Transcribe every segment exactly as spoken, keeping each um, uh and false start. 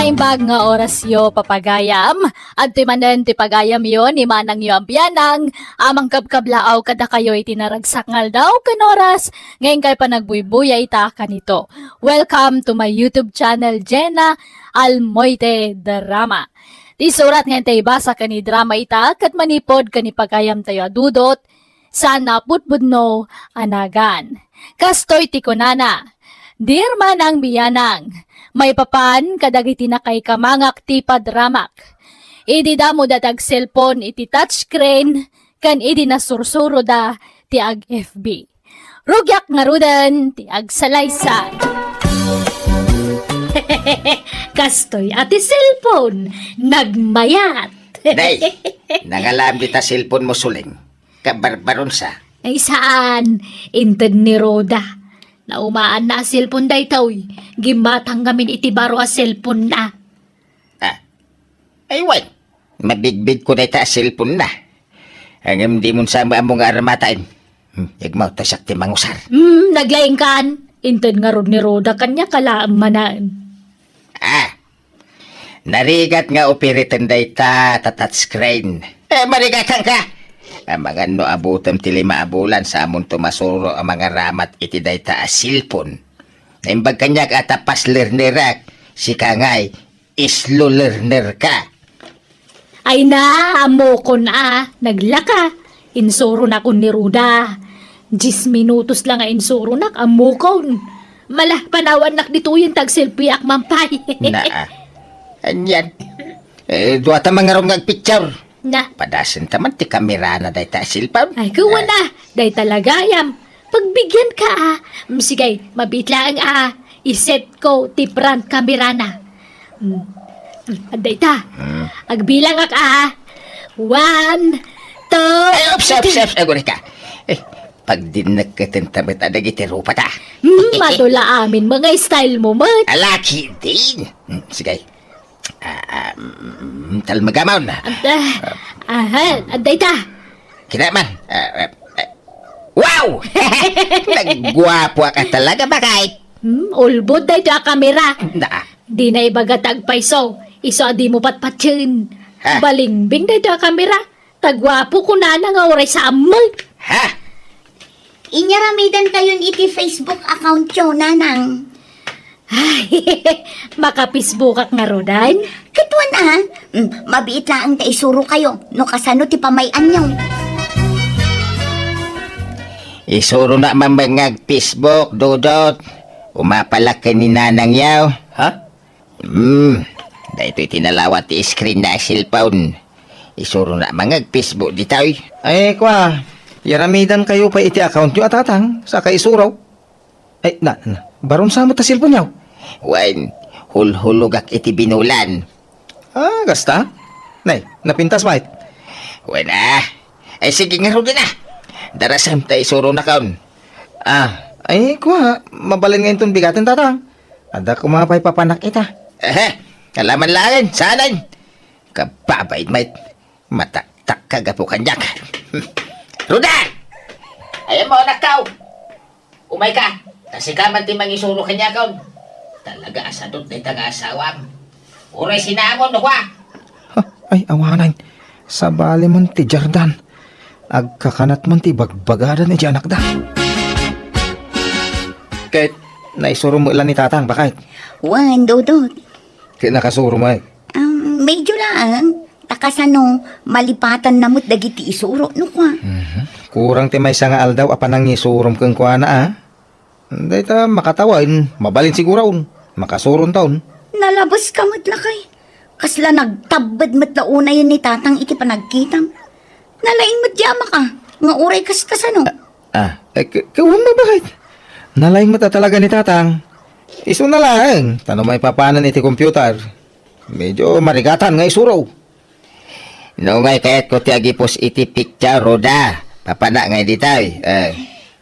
Naimbag nga orasyo, papagayam. Adtoy manen ti pagayamyo ni manangyo a bianang a mangkabkablaaw kadakayo iti naragsak nga aldaw ken oras nga inkay panagbuybuya ita kanito. Welcome to my YouTube channel, Jenna Almoite Drama. Ti surat nga intay ibasa ken idrama ita ket manipud ken ipagayamtayo a Dudot, saan a pudpudno a nagan. Kastoy ti kunana, "Dear manang bianang, maipapan kadagiti nakaikamangak ti padramak. Idi damo da ti agselpon iti touchscreen, ken idi nasursuroda ti ag-F B. Rugiak ngaruden ti agsalaysay." Kastoy a ti cellphone, nagmayat. Day, nangalam dita cellphone mo, Suling. Kabarbaronsa. Ay, saan. Inted ni Roda. Naumaanna a cellphone daytoy. Gimmatang ngamin iti baro a cellphone na. Ah. Ay, wen. Mabigbigko dayta a cellphone na. Ngem dimon sa ammo nga armataen. Hmm, igmawtasak ti mangusar. Hmm, naglaingkan. Inted ngarud ni Roda kaniak a laeng manen. Ah, narigat nga operaten dayta ta touchscreen. Eh, marigatan ka! Amangan no abutem ti lima a bulan sa amonto masuro a mangaramat iti dayta a cellphone. Naimbag kaniak a ta fast learnerak, sika ngay, slow learner ka. Ay na, ammokon a, naglaka. Insuronakon ni Ruda. Dies minutos la nga insuronak, ammokon. Mala, panawannak ditoyen ta agselfiak man pay. Naa. Anian. Eh, dua ta mangaron nga agpicture. Na. Padasenta man ti kamerana dayta a cellphone. Ay, kuwan a. Dayta la gayam. Pagbigyan ka, ah. Mm, sige, mabiit laeng, ah. Iset ko ti front camera na. Mm. Mm, adda ita. Mm. Agbilangak, ah. One, two, Ay, ups, ups, three. Ups, aguri ka. Eh, pagdinnek ket enta met adagiti rupa ta. Mm, madula amin, mga style mo, met. Alaki din. Mm, sige. Ah, ah, mm, talmagamon. Adda, aha, adda ita. Kinaman. Ah, ah, ah, wow! Nagguapo ka talaga, bakit? Hmm, ulbod daytoy a kamera. Na. Di na ibaga ta agpayso. Isu a di mo patpatien. Ha? Balingbing daytoy a kamera. Taguapo kunana nga uray sa ammeng. Ha? Inyaramidan kayon iti Facebook account yo, nanang. Ay, maka-Facebookak ngarudan? Katuan a, mm, mabiit laeng ta isuro kayo no kasano ti pamay-anyo. Isuro na mamangag Facebook, Dodot. Umapalak ken ni nanang yaw. Ha? Hmm, daytoy ti nalawat ti screen na cellphone. Isuro na mangag Facebook ditoy. Ay, kwa, yaramidan kayo pa iti account nyo, a tatang, sa kaisuro. Ay, na, na, baron sa mo ta cellphone nyo? Wen, hulhulogak iti binulan. Ah, gasta? Nay, napintas, mait. Wen, ah. Ay, sige, nga, Rudy na. Darasam ta isuro na kaon. Ah, ay, kwa, mabalin nga inton bigaten, tatang. Adda kumapay papanak ita. Ehe, kalaman laeng, saanen? Kababain, mait. Mataktak ka gapu kaniak. Ruda! Ayan mo, anak tao! Umay ka, ta sika man ti mangisuro kaniakon. Talaga a sadot dayta nga asawam. Uray sinamon, no, kwa? Ha, ay, awanan. Sabali man ti Jardan. Agkakanat man ti bagbagadan iti anakda. Ket naisuro mo ila ni tatang, bakit? Wen, Dodot. Ket nakasuro mo, eh? Um, medyo laeng. Ta kasano, malipatan na met dagiti isuro, no, kwa? Mhm. Kurang ti maysa nga aldaw a panangisurom kenkuana, a? Dayta makatawen, mabalin siguron. Makasuron taon. Nalabas ka met lakay. Kasla nagtabbed met la unayen ni tatang iti panagkitam. Nalaing met di amaka, nga uray kas kasano. Ah, eh, k-, kawan mo bakit? Nalaing met a talaga ni tatang. Isu na laeng, ta no maipapanan iti computer. Medyo marigatan nga isuro. No ngay kayatko ti agipos iti picture, Roda. Papana ngay ditoy. Eh.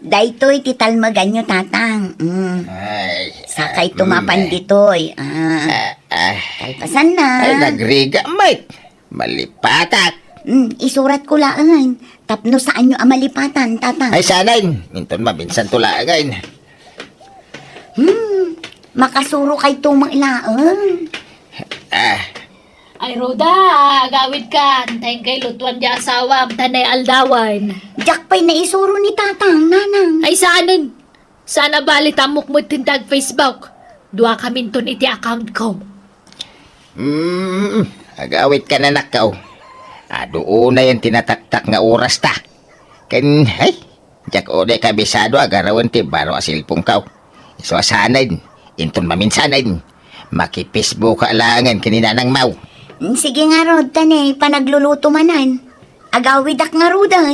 Daytoy ti talmeganyo, tatang. Mm. Ay, sakay ah, tumapan mm, eh. Ditoy. Ah. Ah, ah. Kalpasan na. Ay, nagriga, Mike. Malipatak. Mm, isurat ko laeng. Tapno saanyo a malipatan, tatang. Ay, sanay. Minton mabinsan to laeng. Hmm, makasuro kay tumang laeng. Ah. Ay, Roda, agawidkan. Antay kay lutuan di asawam, ta nay aldawan. Diak pay naisuro ni Tatang, Nanang. Ay, saanen. Saan a bali ta ammok met ti ag-Facebook. Dua kaminton iti account ko. Hmm, agawidkan, anakko. Adu unayen ti nataktak nga orasta. Ken, ay, diak unay kabisado a garawen ti baro a cellphone ko. Isu a saanen, inton maminsanen, makipesbukak laengen ken ni Nanang Mau. Sige ngarud, ta nay panagluluto manen. Agawidak ngaruden.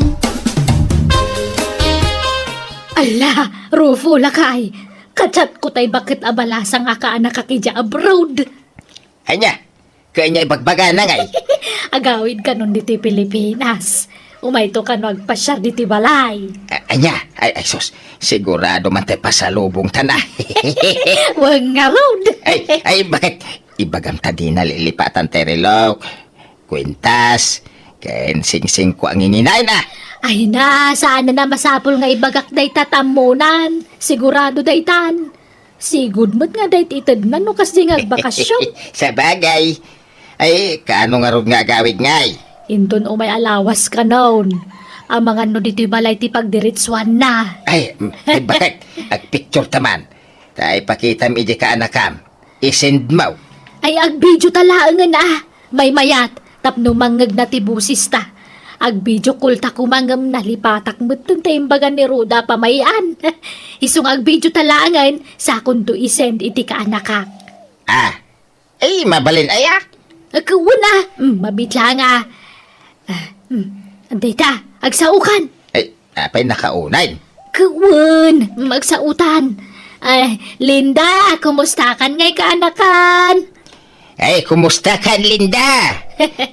Ala, Rufo, lakay. Ka-chat ko tay baket a balasang a kaanakak idiay abroad. Ania? Ania ibagbagana ngay? Agawidkanon ditoy Pilipinas. Umayto kano agpasiar ditoy balay. A-, ania? Ay, ay, sus. Sigurado man tay pasalubongtana. Wen ngarud. Ay, ay, baket? Ibagam ta di nalilipatan tay relok, kuentas, ken singsingko a nginginayna. Ay na, saan a masapul nga ibagak dayta ta ammonan. Sigurado daytan. Sigud met nga dayta itedna no kasdi nga agbakasyon. Sabagay. Ay, kaano ngarud nga agawid ngay? Inton umay a lawas kanon, amangan no ditoy balay ti pagdiretsuanna. Ay, mm, ay, baket? Agpicture ta man. Ta ipakitam idiay kaanakam. I-send mo. Ay, agvideo ta laengen a. Maymayat, tapno mangngegna ti bosesta. Agvideo call ta koma ngem nalipatak metten ta imbagan ni Roda a pamay-an. Isu nga agvideo ta laengen, sakonto i-send iti kaanakak. Ah, ay, mabalin aya? Ket wen a, mm, mabiit laeng a. Ah, hmm. Dayta, agsaokan. Ay, apay nakaunay? Ket wen, agsaotan. Ay, Linda, kumustakan ngay kaanakan? Ay, kumustakan, Linda?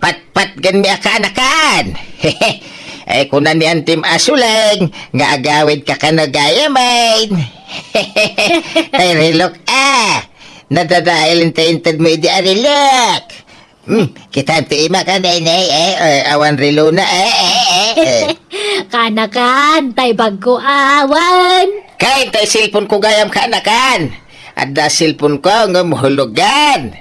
Patpatgenmi a kaanakan. Ay, kuna ni Antim a Suleng nga agawidka kano gayamen. Tay relok a. Nadadael ti intedmo idi a relok. Hmm, kitaem ti imak a, Nenay, eh, eh, awan relona, eh, eh, eh, eh. Kaanakan, tay bagko awan. Kain tay cellphone ko gayam kaanakan. Adda cellphone ko ngem hulogan.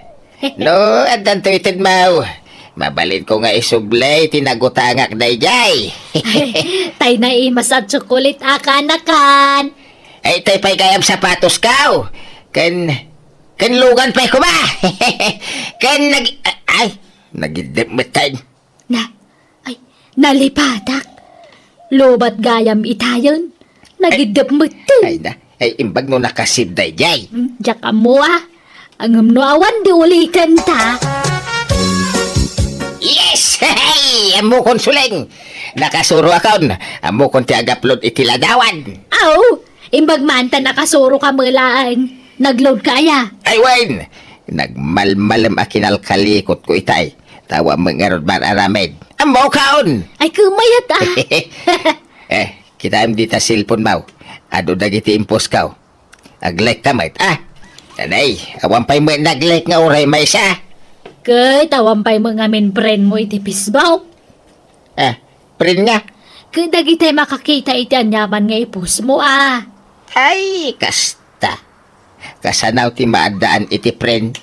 No, addanto itedmo. Mabalinko nga isublay ti nagutangak daydiay. Tay naimas a tsokolit a kaanakan. Ay, tay pay gayam sapatosko. Ken Ken lugan pay koma. Ken nag-, ay, nagiddep metten. Na, ay, nalipatak. Lubat gayam itayen. Nagiddep metten. Ay na, ay, imbag no nakasib daydiay. Hmm, diak ammo a. Ngem no awan di ulikenta. Yes! Hey! Ammokon, Suleng. Nakasuroakon. Ammokon ti agupload iti ladawan. Aw, imbag man ta nakasuroka met laeng. Nagloadka aya? Ay, wen! Nagmalmalem a kinalkalikotko itay. Tawa met ngarud mar-aramid. Ammokon! Ay, kumayat a. Eh, kitaem dita cellphone mo. Adu dagiti imposko. Ag-like ka met, ah? Nanay, awan pay met nag-like nga uray maysa. Ket awan pay met ngamin friend mo iti Facebook. Ah, friend nga? Ket dagitay makakita iti aniaman nga i-post mo, ah. Ay, kasta. Kasano ti maaddaan iti friend?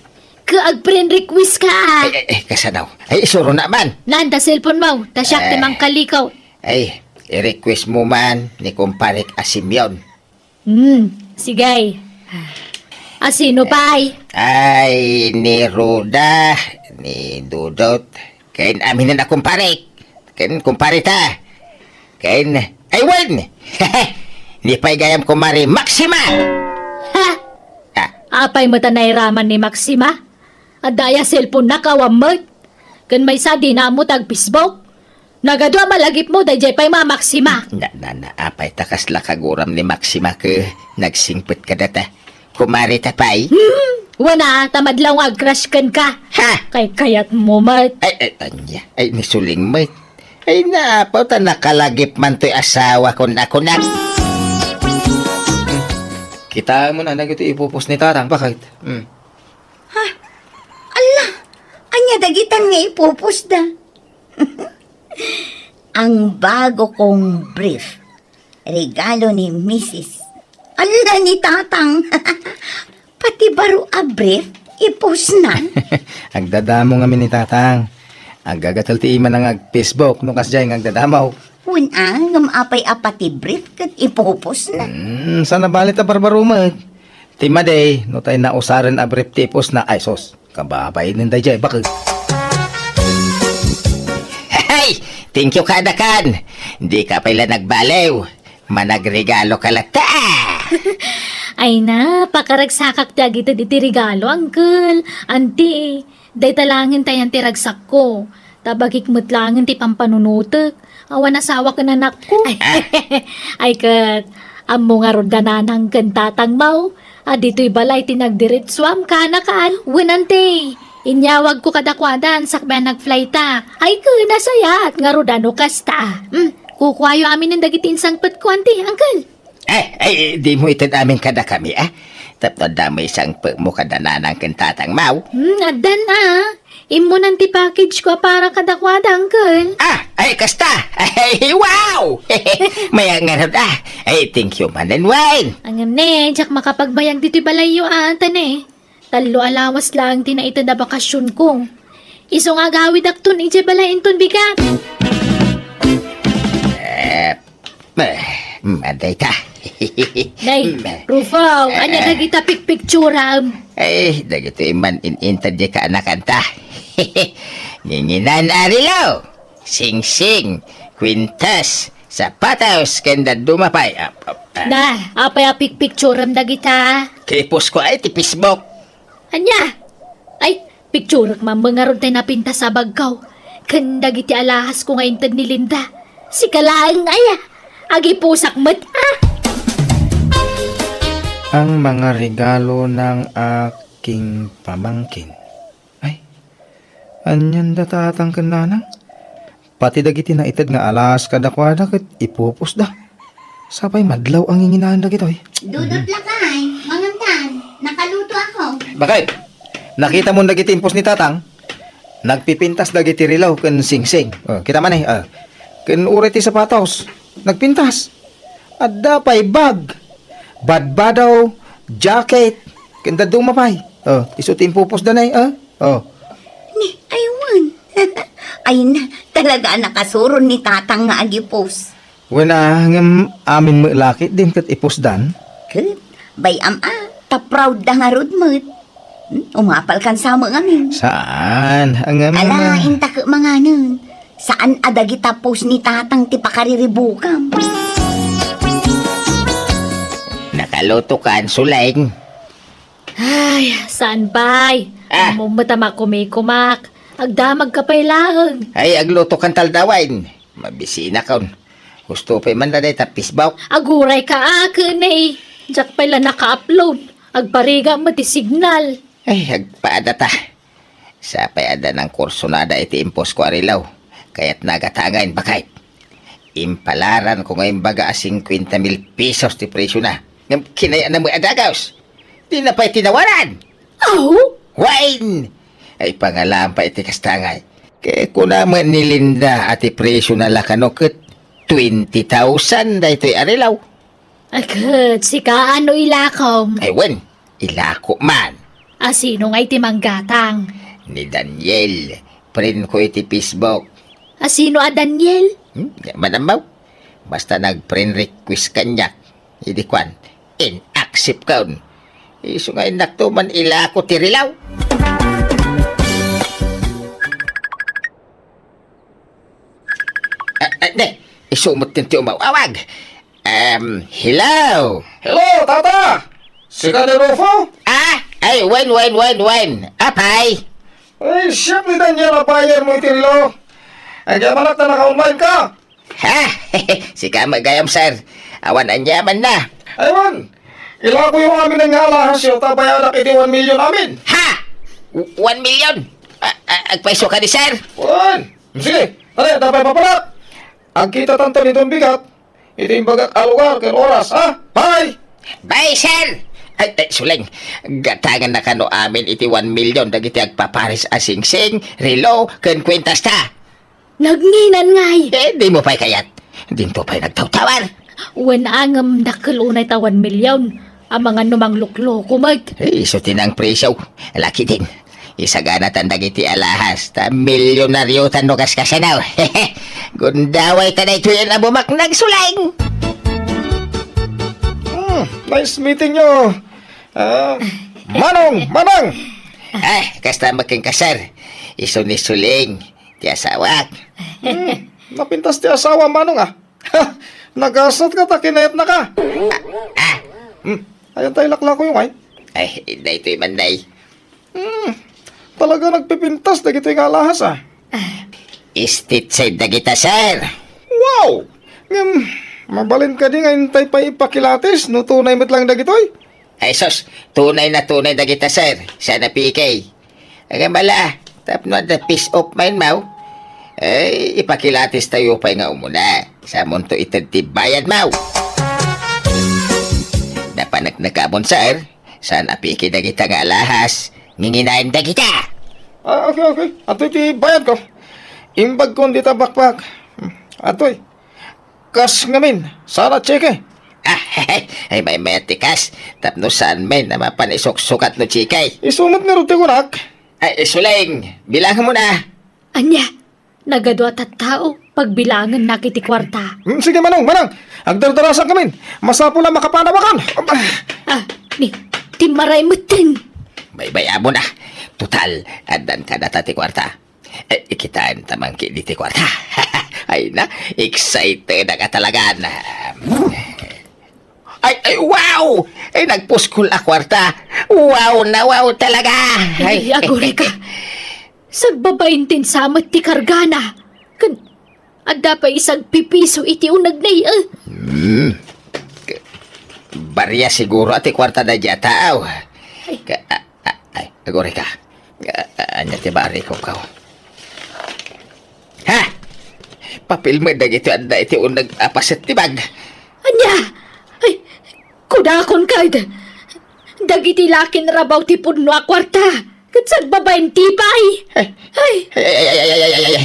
Ket ag-friend request ka, ah. Ay, ay, ay, kasano? Ay, isuro na man. Nanda cellphone mo, ta siak ti Eh. mangkaliko. Ay, i-request mo man ni kumparek a Simeon. Hmm, sige. A sino pay? Ay, ni Roda, ni Dudot, ken aminen a kumparek, ken kumpareta, ken, ay, wen! Ni pay gayam kumare Maxima! Ha? Ah. Apay met a nairaman ni Maxima? Adda aya cellphone-na, awan met? Ken maysa, dina ammo ti ag-Facebook? Nagadu a malagipmo, daydiay pay a Maxima. Na, na, na, apay ta kasla kaguram ni Maxima ket nagsingpet kadata? Kumare ta pay? Hmm, wen a, ta madlaw nga ag-crush kenka. Ha? Kaykayatmo met. Ay, ay, ania? Ay, ni Suleng met. Ay, naapaw ta nakalagip man toy asawakon a kunak. Kitaem man dagiti i-post ni Tatang, baket? Hmm. Ha? Ala, ania dagitan nga i-post da? Ang bago kong brief. Regalo ni Misis. Ala, ni Tatang. Pati baro a brief? Ipusna? Agdadamo ngamin ni Tatang. Agagatel ti imana nga ag-Facebook no kasdiay nga agdadamo. Wen a, ngem apay a pati brief ket ipupusna? Hmm, saan a bale ta barbaro met. Ti madi, no tay nausaren a brief ti ipusna, ay sus, kababainen daydiay baket. Hey! Thank you kadakan! Dika pay la nagbaliw. Managregalo ka latta! Ay na, pakaragsakak ti agited iti regalo, uncle. Auntie, dayta laengen ti ayan ti ragsakko. Ta bagik met laengen ti pampanunotek. Awan asawa ken anakko. Ay ket, ammo ngarud da nanang ken tatangmo a ditoy balay ti nagdiretsuam, kaanakan. Wen, auntie, inyawagko kadakuada sakbay a nagflytak. Ay ket, nasayaat ngarud a no kasta. Hmm, kukuayo aminen dagiti insangpetko, auntie, uncle. Eh, eh, dimo ited amin kadakami, ah? Tapno adda met sangpetmo kada nanang ken tatangmo. Hmm, addan, ah. Immunan ti package ko a para kadakuada, uncle. Ah, ay, kasta! Ay, wow! Mayat ngarud, ah. Ay, thank you manen, wen. Ngem ne, diak makapagbayag ditoy balayyo, ah, ta ne. Tallo a lawas laeng ti naited a bakasionko. Isu nga agawidakton idiay balay inton bigat. Eh, eh, madayta. Nay, Rufo, ania dagita pikpikturam? Ay, dagitoy man in-inted diay kaanakanta. Nginginan a relo, singsing, kwintas, sapatos, ken dadduma pay. Ah, ah, ah. Na, apay a pikpikturam dagita? Kipusko ay ti Facebook. Ania? Ay, pikturek man ngarud tay napintas a bagko. Ken dagiti alahasko nga inted ni Linda. Sika laeng aya. Agipusak met, ah! Ang mga regalo ng aking pamangkin. Ay, anian da tatang ken nanang? Pati dagiti naited nga alahas kadakuada ket ipupusda. Sapay madlaw a nginginaen dagitoy. Dudut lakay, mangantan, nakaluto ako. Bakit? Nakita mo dagiti impos ni Tatang? Nagpipintas dagiti relo ken singsing. Oh, kita man eh. Oh. Ken uray ti sapatos, nagpintas. Adda pay bag, badbado, jacket, ken dadduma pay. Oh, isu ti impupusda nay, oh. Oh. Ni, ay wen. Ay na, talaga a nakasuron ni Tatang nga agipos. Wen a, ngem amin met la ketdin ket ipusdan. Ket, bay-am a, ta proud da ngarud met. Hmm, umapal kan sa met ngamin. Saan? Ngem ala, inta ket manganen. Saan a dagita pos ni Tatang ti pakariribukam? Nakaluto kan, Suleng? Ay, saan pay? Ah. Ammom met a makumikumak. Agdamagka pay laeng. Ay, agluto kan taldawen. Mabisinakon. Gusto pay man la dayta Facebook. Aguray ka, a, ken eh. Diak pay la naka-upload. Agparigat met ti signal. Ay, agpada ta. Sapay adda nangkursunada iti imposko a relo. Kayat nagatangen, bakit? Impalaran ko nga imbaga a cincuenta mil pesos ti presiona. Ngem kinayatna met a dagus. Dina pay tinawaran. Aw? Wen! Ay, pangalam pay ti kasta ngay. Kay kuna met ni Linda a ti presiona la kano ket twenty thousand daytoy a relo. Ay, ket sika, ano ilakom? Ay, wen, ilako man. A, sino ngay ti manggatang? Ni Daniel, friend ko iti Facebook. A, sino a Daniel? Hmm, di man ammo. Basta nag-friend request kaniak. Idi kuan, in-accept kon. Isu nga innakto man ilako ti relo. Ah, ah, ne, isu met ti umaw-awag. Em, hello? Hello, Tata! Sika ni Rufo? Ah, ay, wen, wen, wen, wen. Apay? Ay, siak ni Daniel a buyer mo iti relo. Agyamanak ta naka-online ka. Ha? Sika met gayam, sir. Awan aniamanna. Ay, wen. Ilakoyo amin nga alahasyo, ta bayadak iti one million amin. Ha? One million? A-, a-, agpayso kadi, sir? Wen. Sige, tara, ta pay papanak. Agkitatanto ni Don Bigat iti imbagak a lugar ken oras, ha? Bye! Bye, sir! Ay, ay, Suleng, gatangennaka no amin iti one million dagiti agpapares a singsing, relo, ken kuentasta. Nagnginan ngay! Eh, dimo pay kayat. Dinto pay nagtawtawar. Wen a, ngem dakkel unay ta one million. Amangan no manglukloko met. Ay, isu ti nangpresyo. Laki din. Isaganatan dagiti alahas, ta milyonariotan no kaskasanaw. Gundawayta daytoy a bumaknag, Suling! Hmm, nice meeting you. Ah, Manong, Manang! Ay, kasta met kenka, sir. Isu ni Suling, ti asawak. Hmm, napintas ti asawa, Manong, ah. Nagasat ka ta kinayatna ka. Ah, ah. Hmm, ayan tayo laklako yung ay. Ay, daytoy man, day. Hmm, talaga nagpipintas dagitoy nga alahas, ah. Stitched dagita, sir. Wow! Ngem, mabalin kadi nga intay pay ipakilatis no tunay met lang dagitoy? Ay, sus, tunay na tunay dagita, sir. Sana P K. Agambala, tapno adda peace of mind maw, ay, ipakilatis tayo pay nga umuna. Samonto ited ti bayad maw. Napaneknekam, sir. Saan a P K dagita nga alahas? Nginginaen dagita. Ah, okay, okay. Atoy ti bayad ko. Imbag ko dita bakbak. Hmm, atoy. Kas ngamin, saan a tseke? Ah, ay, maymayat ti kas. Tapno saan men a mapan isuksukat no tseke. Isu met ngarud ti kunak. Ay, Suling, bilangan mo na. Ania, nagadu a tattao, pagbilangan na iti kuarta. Hmm, sige, Manong, Manang. Agdardarasan kami. Masapul a makapanawakan. Ah, ni, timmaray metten. Baybay-am na. Total, addan kadata ti kuarta. Eh, ikitaan ta man kadi ti kuarta. Ay na, excited ka talaga na. Ay, ay, wow! Ay, nagpuskol a kuarta. Wow na wow talaga. Ay, ay, agurayka. Sagbabain ti insamet ti kargana. Ken, adda pay isagpipiso iti uneg na, eh. Hmm. Baria siguro ti kuarta daydiay a tao. Ay. Ka-, a-, A-, ay, agurayka. A-, a-, ania ti barikok? Ha? Papel met dagiti adda iti uneg a paset ti bag. Ania? Ay, kudakon kad. Dagiti lakin rabaw ti pudno a kuarta. Ket sagbabain ti pay. Ay. Ay. Ay, ay, ay, ay, ay, ay, ay, ay.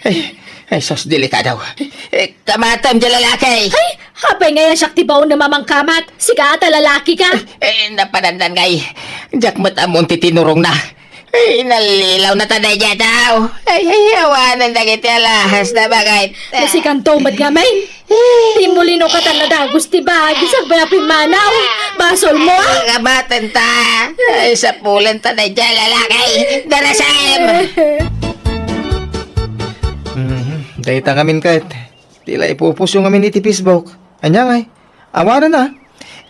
Ay, ay, sus, delikado. Eh, kamatem ti lalaki. Ay, apay nga siak ti baon a mamangkamat? Sika ta lalaki ka. Eh, napanandan ngay. Diak met ammon ti tinurongna. Ay, nallilaw na ta daydiay a tao. Ay, ay, awanen dagiti alahas na bagay. Nasikanto met ngamin. Ti mulino ka ta nadagus ti bag, sagbay a pimmanaw. Basol mo, ah. Ay, kabaten ta. Ay, sapulen ta daydiay a lalaki. Darasem! Mhm. Dayta ngamin ket, ti la ipupusyo ngamin iti Facebook. Ania ngay? Awanen a.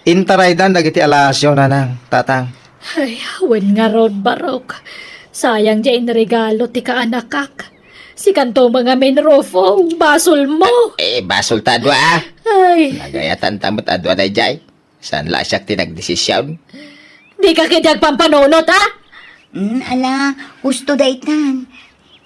Intaraydan dagiti alahasyo, nanang, tatang. Ay, wen ngarud, Barok. Sayang diay inregalo ti kaanakak. Sikanto met ngamin, Rufo, basol mo. Eh, eh, basol ta a dua, ah. Ay. Nagayatan ta met a dua daydiay. Saan la siak ti nagdesisyon? Dika ketdi agpampanunot, a? Mm, ala, husto daytan.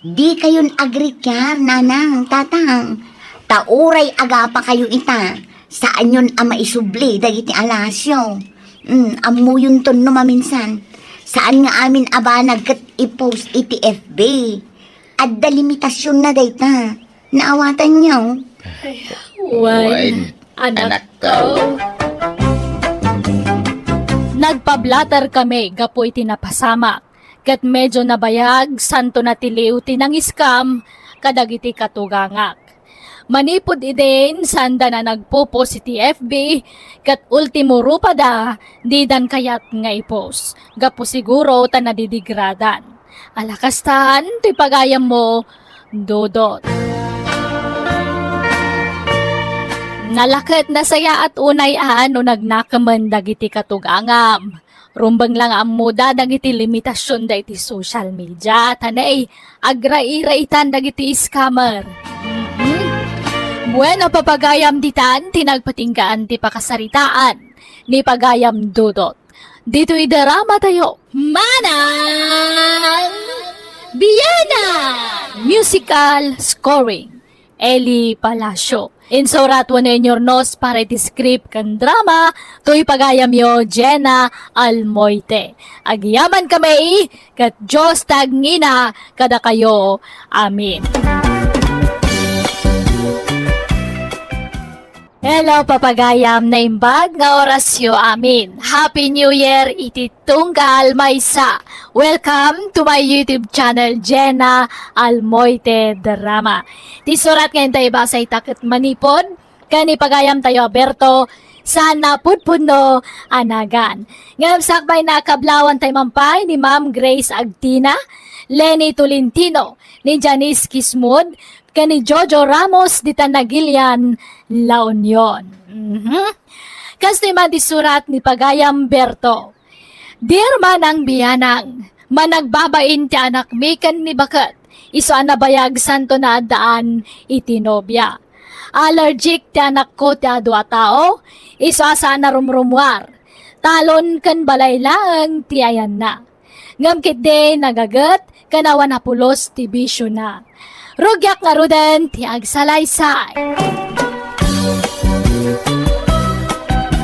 Dikayon agrikiar, nanang, tatang. Ta uray agapakayo ita, saanyon a maisubli dagiti alahasyo. Mm, ammoyonton no maminsan. Saan nga amin a banag ket i-post iti F B. Adda limitasionna dayta. Naawatanyo? Wen, anakko. Nagpablatter kami gapu iti napasamak, ket medio nabayag santo natiliw ti nang-scam kadagiti katugangak. Manipud idin, saanda a nagpo-post iti F B, ket ultimo rupada, didan kayat nga i-post, gapu siguro ta nadidigradan. Ala kastan ti pagayammo, Dodot. Nalaket nasayaat unay a no nagnakemen dagiti katugangam. Rumbeng la nga ammoda dagiti limitasionda iti social media, ta nay, agrairaitan dagiti scammer. Mhm. Bueno, papagayam ditan, ti nagpatinggaan ti pakasaritaan ni pagayam Dodot. Ditoy drama tayo, Manang Biana! Musical scoring, Eli Palacio. Insurat wenno inyurnos para iti script ken drama, toy pagayamyo, Jenna Almoite. Agyaman kami, ket Dios ti agngina kadakayo. Amen. Hello, papagayam, naimbag nga orasyo amin. Happy New Year iti tunggal maysa. Welcome to my YouTube channel, Jenna Almoite Drama. Ti surat nga inta ibasa ita ket manipud ken ni pagayam tayo a Berto, saan a pudpudno a nagan. Ngem sakbay na, kablawan tayo mampay ni Ma'am Grace Agtina, Lenny Tolentino, ni Janice Kismud, ken ni Jojo Ramos dita Nagilian, La Union. Mhm. Kastoy man ti surat ni pagayam Berto. Dear Manang Bianang, managbabain ti anakmi ken ni baket, isu a nabayag santo naaddaan iti nobia. Allergic ti anakko ti adu a tao, isu a saan a rumrumuar. Talon ken balay laeng ti ayanna. Ngem ketdi nagaget ken awan a pulos ti bisiona. Rugiak ngaruden ti agsalaysay.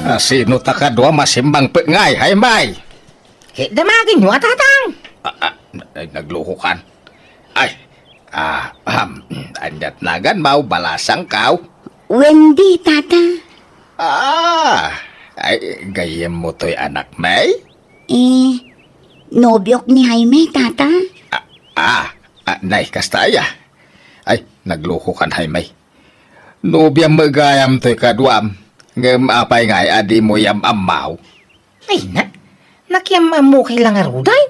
Ah, sino ta kadua masimbang pet ngay, Haymay? Ket damagenyo a tatang. Ah, ah, ay, naglukokan. Ay, ah, ahem, aniat naganmo, balasangko? Wendy, tata. Ah, ay, gayyemmo toy anakmi? Eh, nobiok ni Jaime, tata. Ah, ah, ah, nay, kasta aya. Ay, naglukokan, Jaime. Nobiam met gayam toy kaduam, ngem apay ngay a dimo yam-ammo? Ay na, nakiam-ammokay la ngaruden.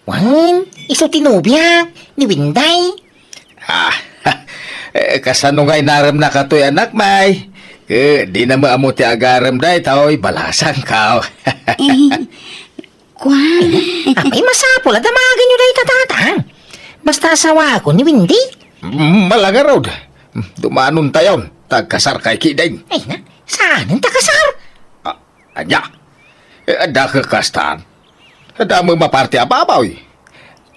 Wen, isu ti nobiak, ni Winday. Ah, eh, kasano nga inaremnaka toy, anakmi? Ket dina met ammo ti agarem daytoy, balasangko. Eh, kuan. Apay, masapul a damagenyo dayta tatang. Basta asawaakon ni Windy. Mm, mala ngarud. Dumanontayon, ta agkasarkay ketdin. Ay na, saanen ta kasar? Ah, ania? Eh, adda ket kastan. Adda met maparti a baboy.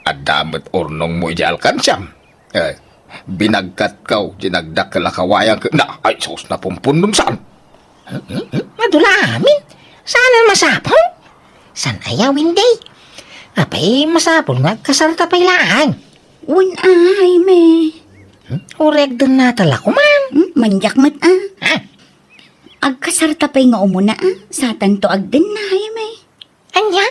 Adda met urnongmo idiay alkansiam. Eh, binagkatko diay nagdakkel a kawayan ket na, ay sus, napumpunnom saan? Hmm, hmm, hmm. Adu la amin. Saan a masapul? Saan aya, Windy? Apay, masapul nga agkasarta pay laeng. Wen a, Jaime. Hmm? Uray agdennata la koma. Hmm, maniak met a. Ha? Agkasarta pay nga umuna a, satanto agdenna, Jaime. Ania?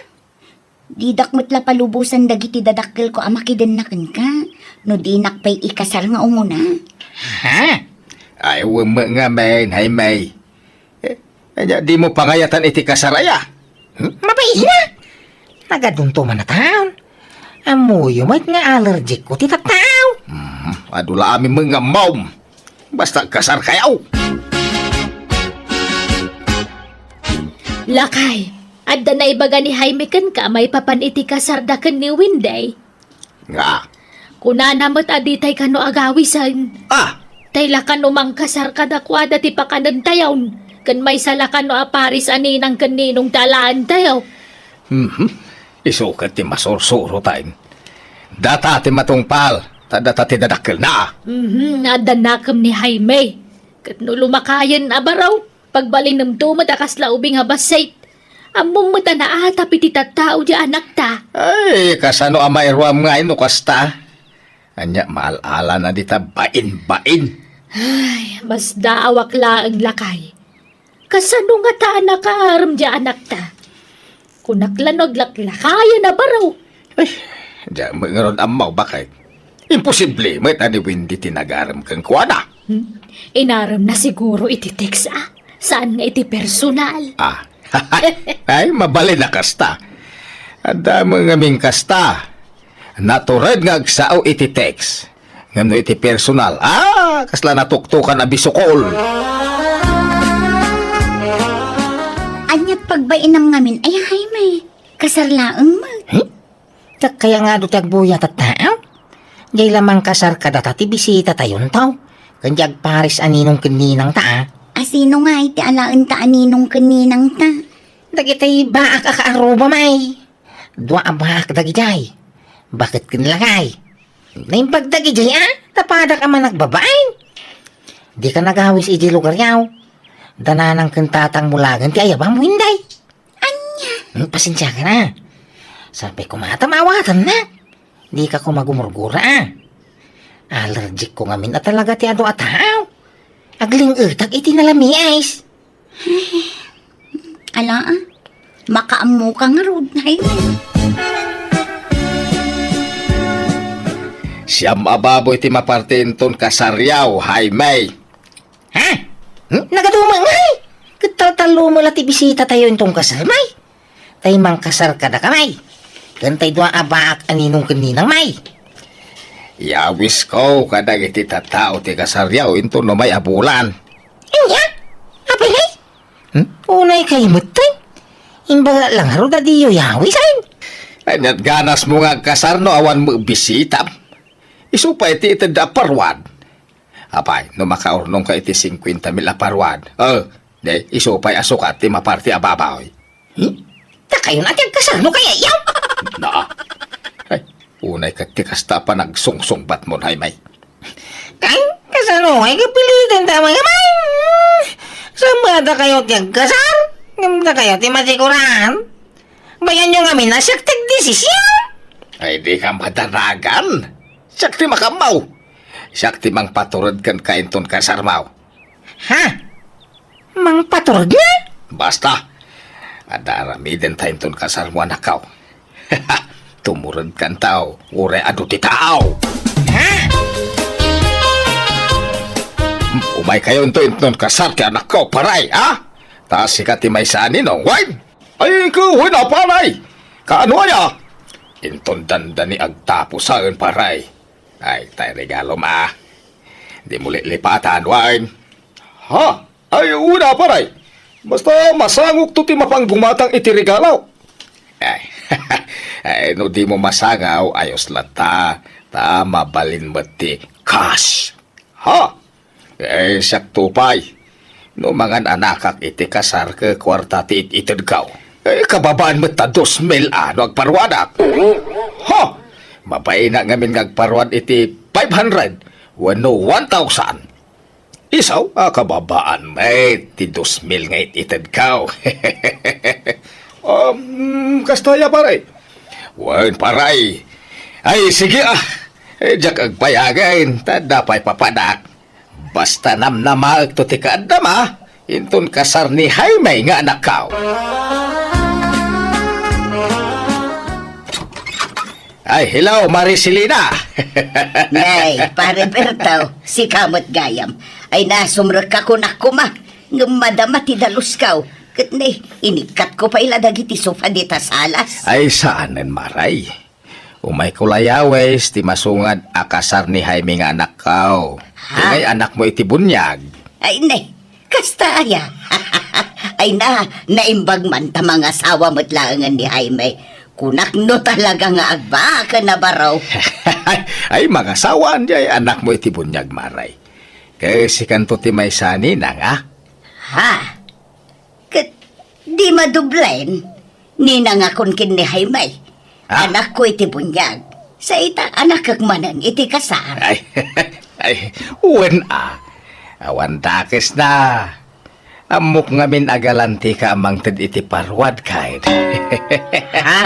Didak met la palubosan dagiti dadakkelko a makidenna kenka, no dinak pay ikasar nga umuna. Ha? Ay, wen met ngamin, Jaime. Eh, ania, dimo pangayatan iti kasar aya? Hmm? Mabaina! Nagadunto man a taon. Ammoyo met nga allergic ko ti tattao. Hmm, adu la amin met nga ammom. Basta agkasarkayo. Lakay, adda naibaga ni Jaime kenka maipapan iti kasarda ken ni Windy? Nga? Kunana met a ditay kano agawisen. Ah! Tay la kano mangkasar kadakuada ti pakanentayon, ken maysa la kano a paris a ninang ken ninong ti alaentayo. Mhm. Isu ket ti masursurotayo. Data ti matungpal, ta data ti dadakkelna. Mhm, adda nakem ni Jaime. Ket no lumakayen a baro, pagbalinemto met a kasla ubing a bassit. Ammom met a naatap iti tattao ti anakta. Ay, kasano a mairuam ngay no kasta? Ania, maal-alana dita bain-bain. Ay, masdaawak laeng, lakay. Kasano ngata a nakaarem ti anakta? Kunak la no aglaklakayen a baro. Ay, diak met ngarud ammo, baket. Imposible met a ni Wendy ti nagarem kenkuana. Hmm? Inaremna siguro iti text, a? Saan nga iti personal? Ah. Ay, mabalin a kasta. Adda met ngamin kasta. Natured nga agsao iti text. Ngem no iti personal, ah, kasla natuktokan a bisukol. Aniat pagbainam ngamin, ay, Jaime? Kasar laeng met. Hmm? Ket kaya nga adu ti agbuyat a tao? Diay la mangkasar kadata ti bisitatayon, tao. Ken diay agparis a ninong ken ninangta, a. A, sino ngay ti alaenta a ninong ken ninangta? Dagitay baak a kaarrubam, ay. Dua a baak dagidiay. Baket ken lakay. Naimbag dagidiay, a, ta padak a managbabain. Dika nagawis idiay lugaryo. Da nanang ken tatangmo laeng ti ayabam, Winday. Ania? Hmm, pasensiakan, a. Sapay koma ta maawatannak. Dika koma gumurgura, a. Allergic ko ngamin a talaga ti adu a tao. Agling-etak iti nalamiis. Ala, ah. Makaammoka ngarud, Jaime. Siam a baboy ti maparti inton kasaryo, Jaime. Ha? Hmm? Nagaduma ngay? Ket taltallo met la ti bisitatayo inton kasar, May. Tay mangkasar kadaka, May. Ken tay dua a baak a ninong ken ninang, May. Yawisko kadagiti tattao ti kasaryo inton umay a bulan. Ania? Apay, May? Hmm? Unay kayo met, Tay. Imbaga lang ngarud a diyo yawis, ay. Ania't ganasmo nga agkasar no awan met bisitam? Isu pay ti itedda a paruad. Apay, no makaurnongka iti singkuenta mil a paruad, eh, di, isu pay a sukat ti maparti a baboy. Hmm? Dakayo na ti agkasar no kayatyo? Na. Ay, unay ket ti kasta a panagsungsungbatmo, Jaime. Kan, kasano ay kapilitan ta mga man? Saan ba dakayo ti agkasar? Ngem dakayo ti masikuran? Bayanyo ngamin a siak ti agdesisyon. Ay, dika madanagan. Siak ti makaammo. Siak ti mangpatured kenka inton kasarmo. Ha? Mangpatured nga? Basta, adda aramidenta inton kasarmo, anakko. Tumuredkanto, uray adu ti tao. Ha? Umaykayo inton kasar ti anakko, pare, ha? Ta sika ti maysa a ninong, wen? Ay, wen a, pare. Kaano aya? Inton dandani agtapusen, pare. Ay, tay regalom, a. Dimo lilipatan, wen? Ha? Ay, wen a, pare. Basta masangokto ti mapanggumatang iti regalo. Ay, ay, no dimo masangaw, ayos latta. Ta mabalin met ti cash. Ha? Eh, siak to pay. No mangan-anakak iti kasar ket kuarta ti it-itedko, eh, kababaan met ta dos mil a no agparuadak. Ha? Mabainak ngamin nga agparuad iti five hundred wenno one thousand. Isu a kababaan met ti dos mil nga it-itedko. Um, kasta aya, pare? Wen, pare. Ay, sige, a. Eh, diak agbayagen, ta adda pay papadak. Basta namnamaekto ti kaaddam, a, inton kasar ni Jaime nga anakko. Ay, hello, Maricelina. Nay, Pare Berto, sika met gayam. Ay, nasumrekka kunak koma, ngem madama ti dalusko. Ket ne, inikkatko pay la dagiti sofa dita salas. Ay, saanen, Mare. Umayko la yawis ti masungad a kasar ni Jaime nga anakko. Ha? Ngay anakmo iti buniag. Ay, ne, kasta aya. Ay na, naimbag man ta mangasawa met laengen ni Jaime. Kunak no talaga nga agbaken a baro. Ay, mangasawaan diay anakmo iti buniag, Mare. Ket sikanto ti maysa a ninang, a? Ha? Ket di madublen, ninangakon ken ni Jaime. Ah. Anakko iti buniag. Sa ita, anakek manen iti kasar. Ay, ay, wen a. Awan dakesna. Ammok ngamin a galantika a mangted iti paruad, kayat. Ha?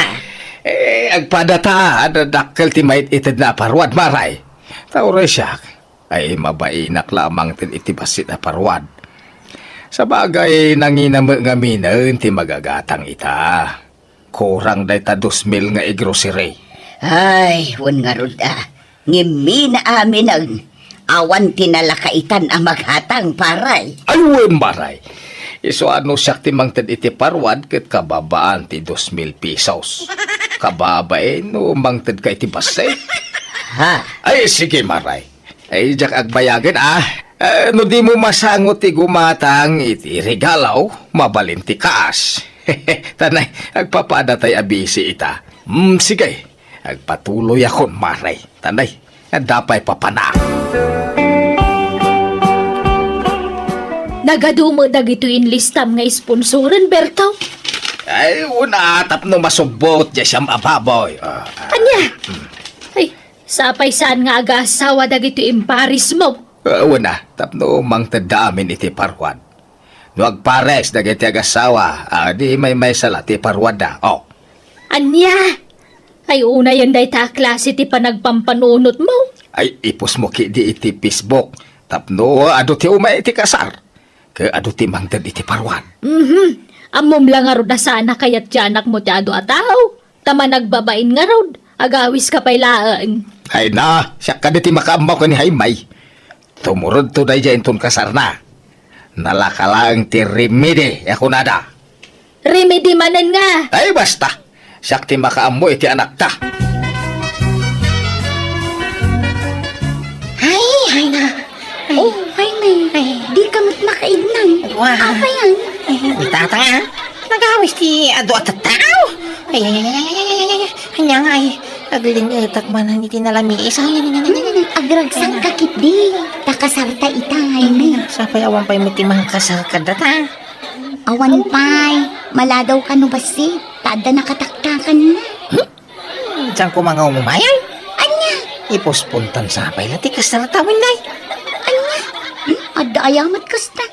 Eh, agpadata, adda dakkel ti mait-itedna a paruad, Mare. Ta uray siak. Ay, mabainak la a mangted iti bassit a paruad. Sabagay, nangina met ngaminen ti magagatang ita. Kurang dayta dos mil nga i-grocery. Ay, wen ngarud a. Ngem mina aminen, awan ti nalakaitan a magatang, pare. Ay, wen, Mare. Isu a no siak ti mangted iti paruad ket kababaan ti dos mil pesos. Kababain no mangtedka iti bassit. Ha? Ay, sige, Mare. Ay, diak agbayagen, a. Eh, no dimo masango ti gumatang iti regalo, mabalin ti kaas. Tanay, agpapadatay a bisi ita. Mm, sige, agpatuloyakon, Mare. Tanay, adda pay papanak. Nagadu met dagitoy inlistam nga sponsoren, Berto? Ay, wen a, tapno masubbot, diay siam a baboy. Ah, ah. Ania? Ay, sapay saan nga agaasawa dagitoy imparismo? Ah, wen a, tapno mangtedda amin iti paruad. No agpares dagiti agasawa, a, di maymaysa la ti paruadda. Oh. Ania? Ay, unayen dayta a klase ti panagpampanunotmo? Ay, ipusmo ketdi iti Facebook. Tapno adu ti umay iti kasar, ket adu ti mangted iti paruan. Mhm. Ammom la ngarud a saan a kayat ti anakmo ti adu a tao, ta managbabain ngarud, agawiska pay laeng. Ay na, siak kadi ti makaammo ken ni Jaime. Tumurodto daydiay inton kasarna. Nalaka laeng ti remedy a kunada. Remedy manen nga. Ay, basta. Siak ti makaammo iti anakta. Ay, ay na. Ay. Oh, Jaime. Ay. Di ka met makaidnang. Wa. Apa yan? Ay, ni tata nga. Nagawis ti adu a tattao. Ay, ay, ay, ay, ay, ay, ay. Anya nga, ay. Agling-etak manen iti nalamiis. Ay, ay, ay, ay, ay. Hmm, agragsak ka ketdi. Ta kasarta ita, Jaime. Sapay awan pay met ti mangkasar kadata. Awan pay, maladaw ka no bassit, ta adda nakataktakanna. Hmm? Diak koma nga umumay. Ania? Ipuspontan sapay la ti kasarta, Wenday. Ania? Hmm? Adda aya met kasta.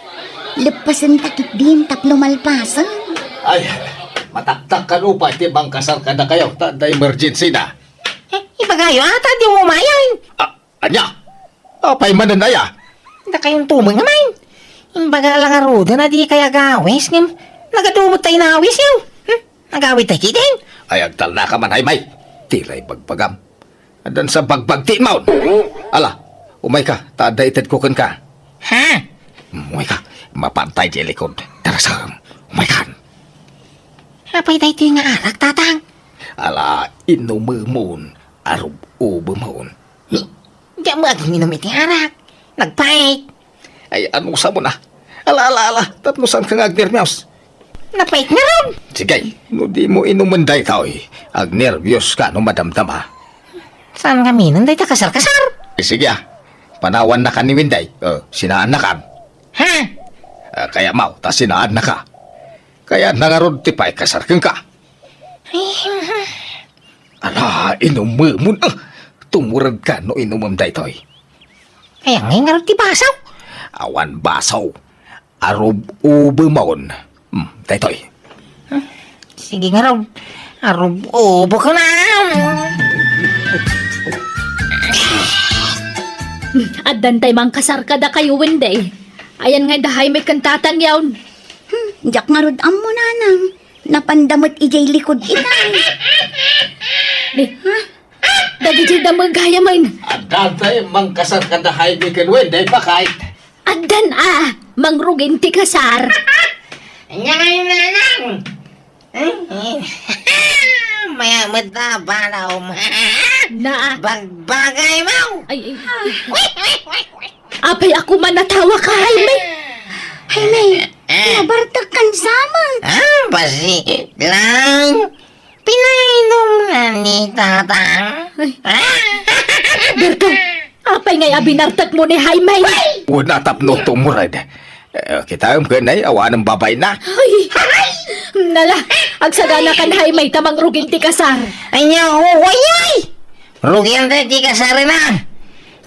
Leppasenta ketdin tapno malpasen. Ay, mataktak kano pay ti mangkasar kadakayo, ta adda emergency na. Eh, ibagayo, ata di umumay. Ah, Ania? Apay manen aya? Dakayon tumeng, Amay. Imbaga la ngaruden a dikay agawis, ngem nagadu met ta inawis, yaw. Hmm? Nagawid tay ketdin? Ay, agtalnaka man, Jaime. Tila ibagbagam. Addan sa bagbag ti inmaon. Ala, umayka, ta adda itedko kenka. Ha? Umayka, mapantay ti likod. Tara sa, umaykan. Apay daytoy nga arak, Tatang? Ala, inumemon, arub-ubemon. Diak met agiminum iti arak. Nagpait. Ay, anusam na? Ala, ala, ala, tapno saanka nga agnerbios. Napait ngarud. Sige, no dimo inumen daytoy, agnerbios ka no madamdama. Saan nga minen dayta kasar-kasar? Eh, sige, ah. Panawannaka ni Wenday. Eh, sinaannakan. Ha? Ah, kayatmo, ta sinaannaka. Kayatna ngarud ti paikasar kenka. Ay, Ala, inumemon, ah. Tumuredka no inumem daytoy. Kayatna ngarud ti baso? Awan baso. Arub-ubemon. Hmm, daytoy. Hmm, sige ngarud. Arub-ubekon. Addan tay mangkasar kadakayo, Wenday. Ayan nga da Jaime ken Tatang yawn. Hmm, diak ngarud ammo, Nanang. Napanda met idiay likod itay. Ni, ha? Dagiti damo gayam. Adda tay mangkasar kada Jaime ken Wenday, pakay. Addan a, mangrugin ti kasar. Ania ngay, Nanang? Maya met ta, balaw. Na. Bagbagay mo. Ay, ay. Apay a kuman natawaka, Jaime? Jaime, nabartak kan saman. Ah, basi lang. Pinainom na ni Tatang. Ay. Ah. Berto, apay ngay a binartekmo ni Jaime? Una tapno tumured. Eh, kitaem ken ay, awanen babaina. Ay. Nala, agsaganakan, Jaime, ta mangrugin ti kasar. Ania, uway, ay! Rugian ti kasarna.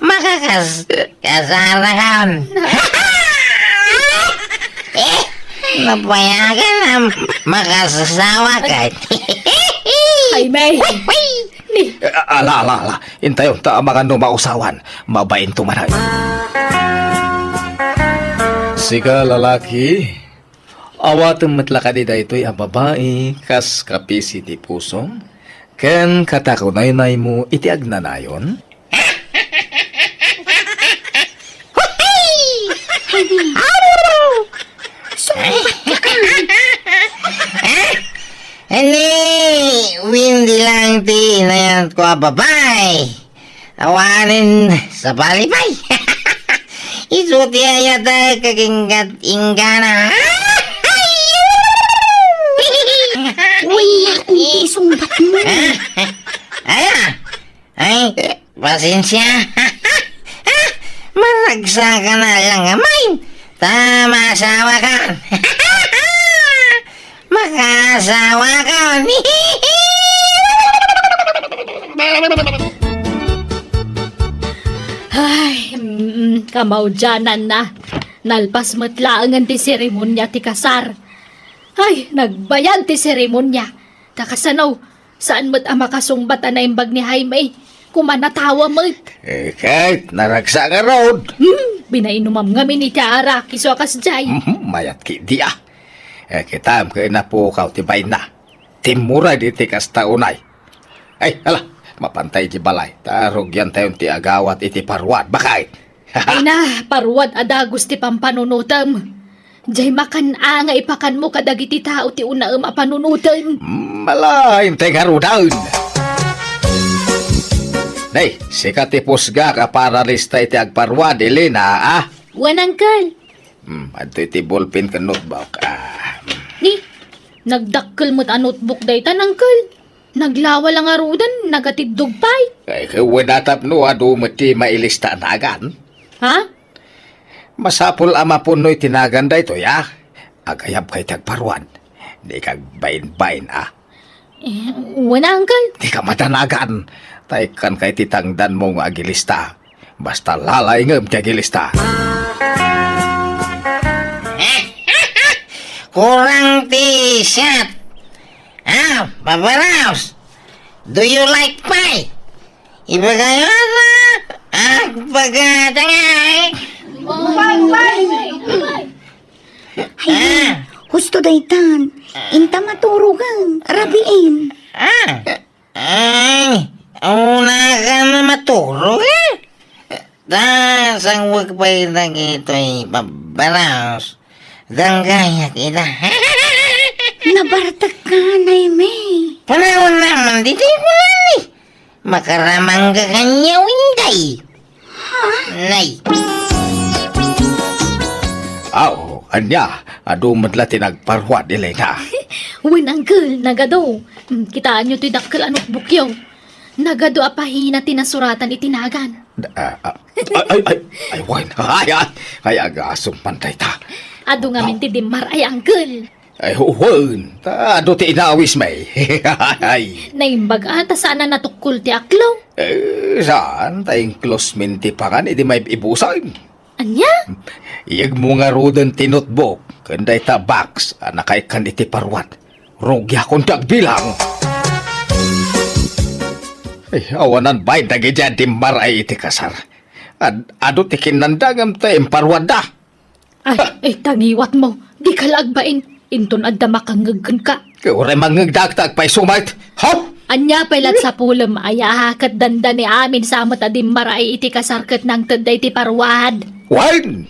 Makakas-, kasarakan. Eh, napayagan a makasasawakan. Jaime. Ni. Eh, ala, ala, ala. Intayon ta amangan no mausawan. Mabain tumanay. Sika, lalaki, awatem met la kadi daytoy a babai kas kapisi ti pusom ken katakunaynaymo iti agnanayon? Ni Wendy lang ti inayatko a babai. Awanen sabali pay. Isu ti ayatek ket inggat-inggana. Uy, akong ti isungbat mo. Aya? Ay, pasensia. Maragsakan a lang, Amay. Ta maasawakan. Makaasawakan. Ay, mm, kamaudiananna. Nalpas met laengen ti seremonia ti kasar. Ay, nagbayag ti seremonia. Ta kasano, saan met a makasungbat a naimbag ni Jaime. Kuman natawa met. Eh, ket naragsak ngarud. Hmm, Binainumam ngamin iti arak, isu a kasdiay. Mhm, mayat ketdi a. Eh, kitam ket napukaw ti bainna. Timmuray iti kasta unay. Ay, ala, mapantay iti balay. Ta rugiantayon ti agawat iti paruad. Bakay? Ay na, paruad a dagus ti pampanunotem. Jay makan-a nga ipakanmo kadagiti tao ti unaem a panunotem. Malain tay ngaruden. Nay, sika ti pusgak a paralista iti agparuad, Elena, a? Wen, Uncle. Hmm, adtoy ti ballpen ken notebook. Ah. Ni, nagdakkel met a notebook dayta, Uncle. Naglawa la ngaruden, nagatiddog pay. Ay, ket wen a tapno adu met ti mailista a nagan. Ha? Masapul a mapunno iti nagan daytoy, a? Agayabka iti agparuan. Dika agbainbain, a? Eh, wen, Uncle. Dika madanagan. Ta ikkanka iti tangdanmo nga agilista. Basta lalaingem ti agilista. Kurang ti siat. Ah, Papa Rouse, do you like pie? Ibagayo na. Ah, bagatangay. Ay, ah, husto daytan. Inta maturogan. Rabiin. Ah. Ay, una ka na maturog, eh? Ta, sangwag pay dagitoy babaraos. Ganggayak ita. Nabartek ka, Nay May. Panaon naman, di tayo kunan, eh. Makaramang ka kanya, Winday. Nay. Aw, ania, adu met la ti nagparuad, Elena. Wen, Uncle, nagadu. Mm, kitaenyo ti dakkel a notebookyo. Nagadu a pahina ti nasuratan iti nagan. Ah, ah, ay, ay, ay, ay, wen. Ay, ay, ay, agasem man dayta. Adu ngamin ti dimmar ay, Uncle. Ay, wen. Ta, adu ti inawis, May. Ay. Naimbag a, ta saan a natukkol ti aklo. Eh, saan? Ta inklos min ti pangan idi maibusan. Ania? Iyegmo ngaruden ti notebook ken dayta box a nakaikkan iti paruat. Rugiakon ti agbilang. Ay, awanan bain dagiti a dimmar ay iti kasar. Ad-, adu ti kinnandangem ta imparuadda. Ay, ay, tangiwatmo. Dika la agbain. Inton adda makangngeg kenka. Uray mangngegdak ta agpayso met. Ha? Ania pay la ti sapulem aya, ket dandani amin sa met a dimmar ay iti kasar ket nangted daydi paruad. Wen!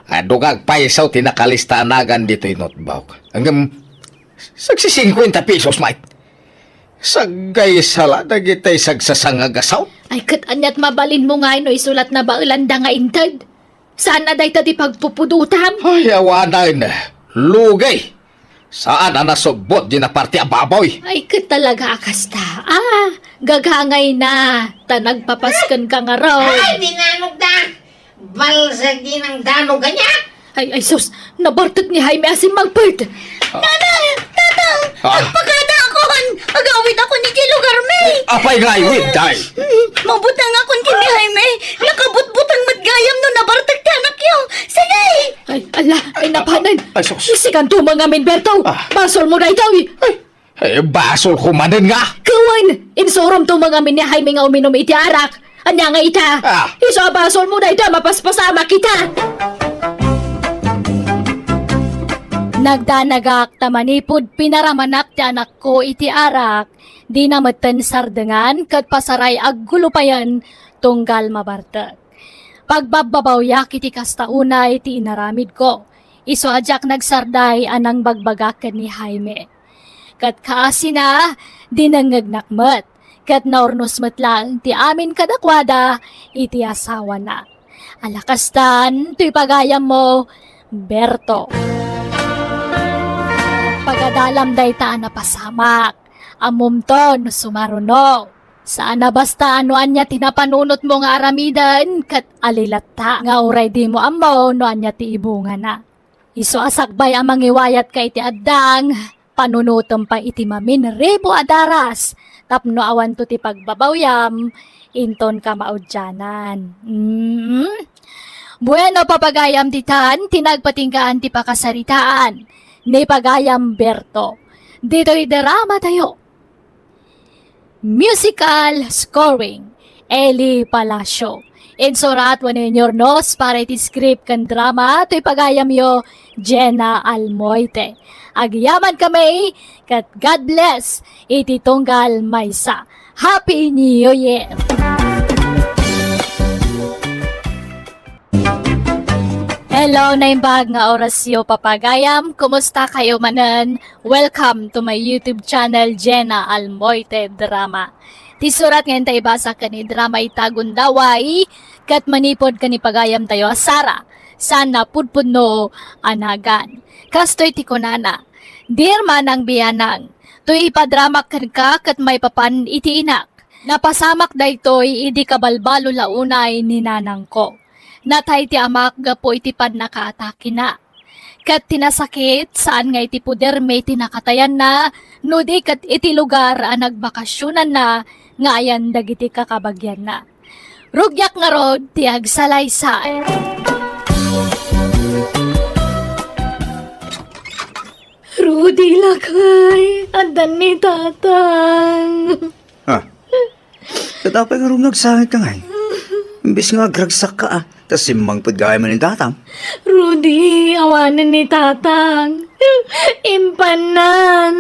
Adu nga agpayso ti nakalista a nagan ditoy notebook. Ngem, sagsisingkuenta pesos met. Saggaysa la dagiti sagsasangagasaw. Ay, ket aniat mabalinmo ngay no isulat na baelanda nga inted? Saan a dayta ti pagpupudotam? Ay, awanen. Lugay. Saan a nasubbot di naparte a baboy. Ay, ket talaga a kasta. Ah, gagangay na. Ta nagpapasken ka ngarud. Ay, dinanogda. Balsag di nang danog ania. Ay, ay, sus. Nabartek ni Jaime a simmangpet. Nanang! Tatang! Ah. Agpakada akon! Agawid akon iti lugarmi! Apay nga aywid, day? Mm, mabutang akon ken ni Jaime. Nakabutbutang met gayam no nabartek ti anakyo. Sige! Ay, ala, ay, napanen. Ay, sus. Isikan tumeng amin, Berto. Ah. Basolmo daytoy. Ay, ay, basolko manen nga. Kawan, insurom tumeng amin ni Jaime nga uminum iti arak. Ania nga ita? Ah. Isu a basolmo dayta, mapaspasamak ita. Nagdanagak ta manipud pinaramanak ti anakko iti arak, dina metten sardengan ket pasaray aggulo payen tunggal mabartek. Pagbabbabawiak iti kasta unay ti inaramidko. Isu a diak nagsarday a nangbagbagak ken ni Jaime. Ket kaasina, dinengngegnak met, ket naurnos met laeng ti amin kadakuada iti asawana. Ala kastan, toy pagayammo, Berto. Pagadalam dayta a napasamak. Ammomto no sumaruno. Saan a basta no ania ti napanunotmo nga aramiden, ket ali latta nga uray dimo ammo no ania ti ibungana. Isu a sakbay a mangiwayatka iti addang, panunotem pay iti maminribo a daras tapno awanto ti pagbabawyam inton kamaudianan. Mm. Bueno, papagayam ditan ti nagpatinggaan ti pakasaritaan ni pagayam Berto. Ditoy drama tayo. Musical scoring, Eli Palacio. Insurat wenno inyurnos para iti script ken drama toy pagayamyo, Jenna Almoite. Agyamankami, ket God bless iti tunggal maysa. Happy New Year! Hello, naimbag nga orasyo, papagayam. Kumusta kayo manen? Welcome to my YouTube channel, Jenna Almoite Drama. Ti surat nga inta ibasa ken idrama ita gundaway, ket manipud ken ipagayamtayo a Sara, saan a pudpudno a nagan. Kastoy ti kunana, Dear Manang Bianang, toy ipadramak kenka ket maipapan iti inak. Napasamak daytoy idi kabalbalo la unay ni nanangko. Natay ti amak gapu iti pannakaatakena. Ket ti nasakit, saan nga iti podermi ti nakatayanna, no di ket iti lugar a nagbakasionanna nga ayan dagiti kakabagianna. Rugiak ngarud ti agsalaysay. Rudy, lakay, addan ni Tatang. Ah, ket apay ngarud nga agsangit ka ngay? Imbes nga agragsakka, ah, ta simmangpet gayam ni Tatang. Rudy, awanen ni Tatang. Impannan.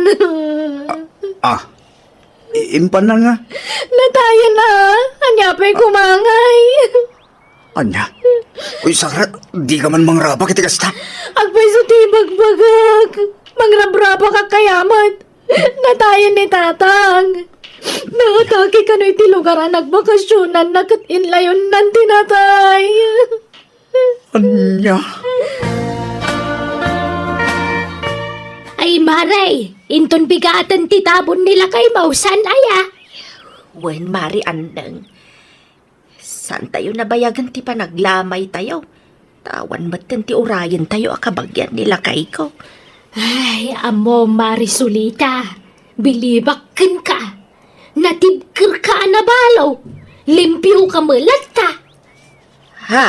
Ah, ah, i-, impannan nga? Natayen, ah. Ania pay koma ngay? Ania? Uy, Sara, di ka man mangrabak iti kasta? Agpayso ti ibagbagak. Mangrabrabak a kayamet. Natayen ni Tatang. Naatake kano iti lugar a nagbakasionanna ket inlayonnan ti natay. Ania? Ay, Mare, inton bigaten ti tabon ni lakay mo, saan aya? Wen, Mare Anneng. Saantayo nabayagen ti panaglamaytayo. Ta awan metten ti urayentayo a kabagian ni lakayko. Ay, ammo, Mare Solita, bilibak kenka. Natibkerka a nabalo. Limpioka met latta. Ha?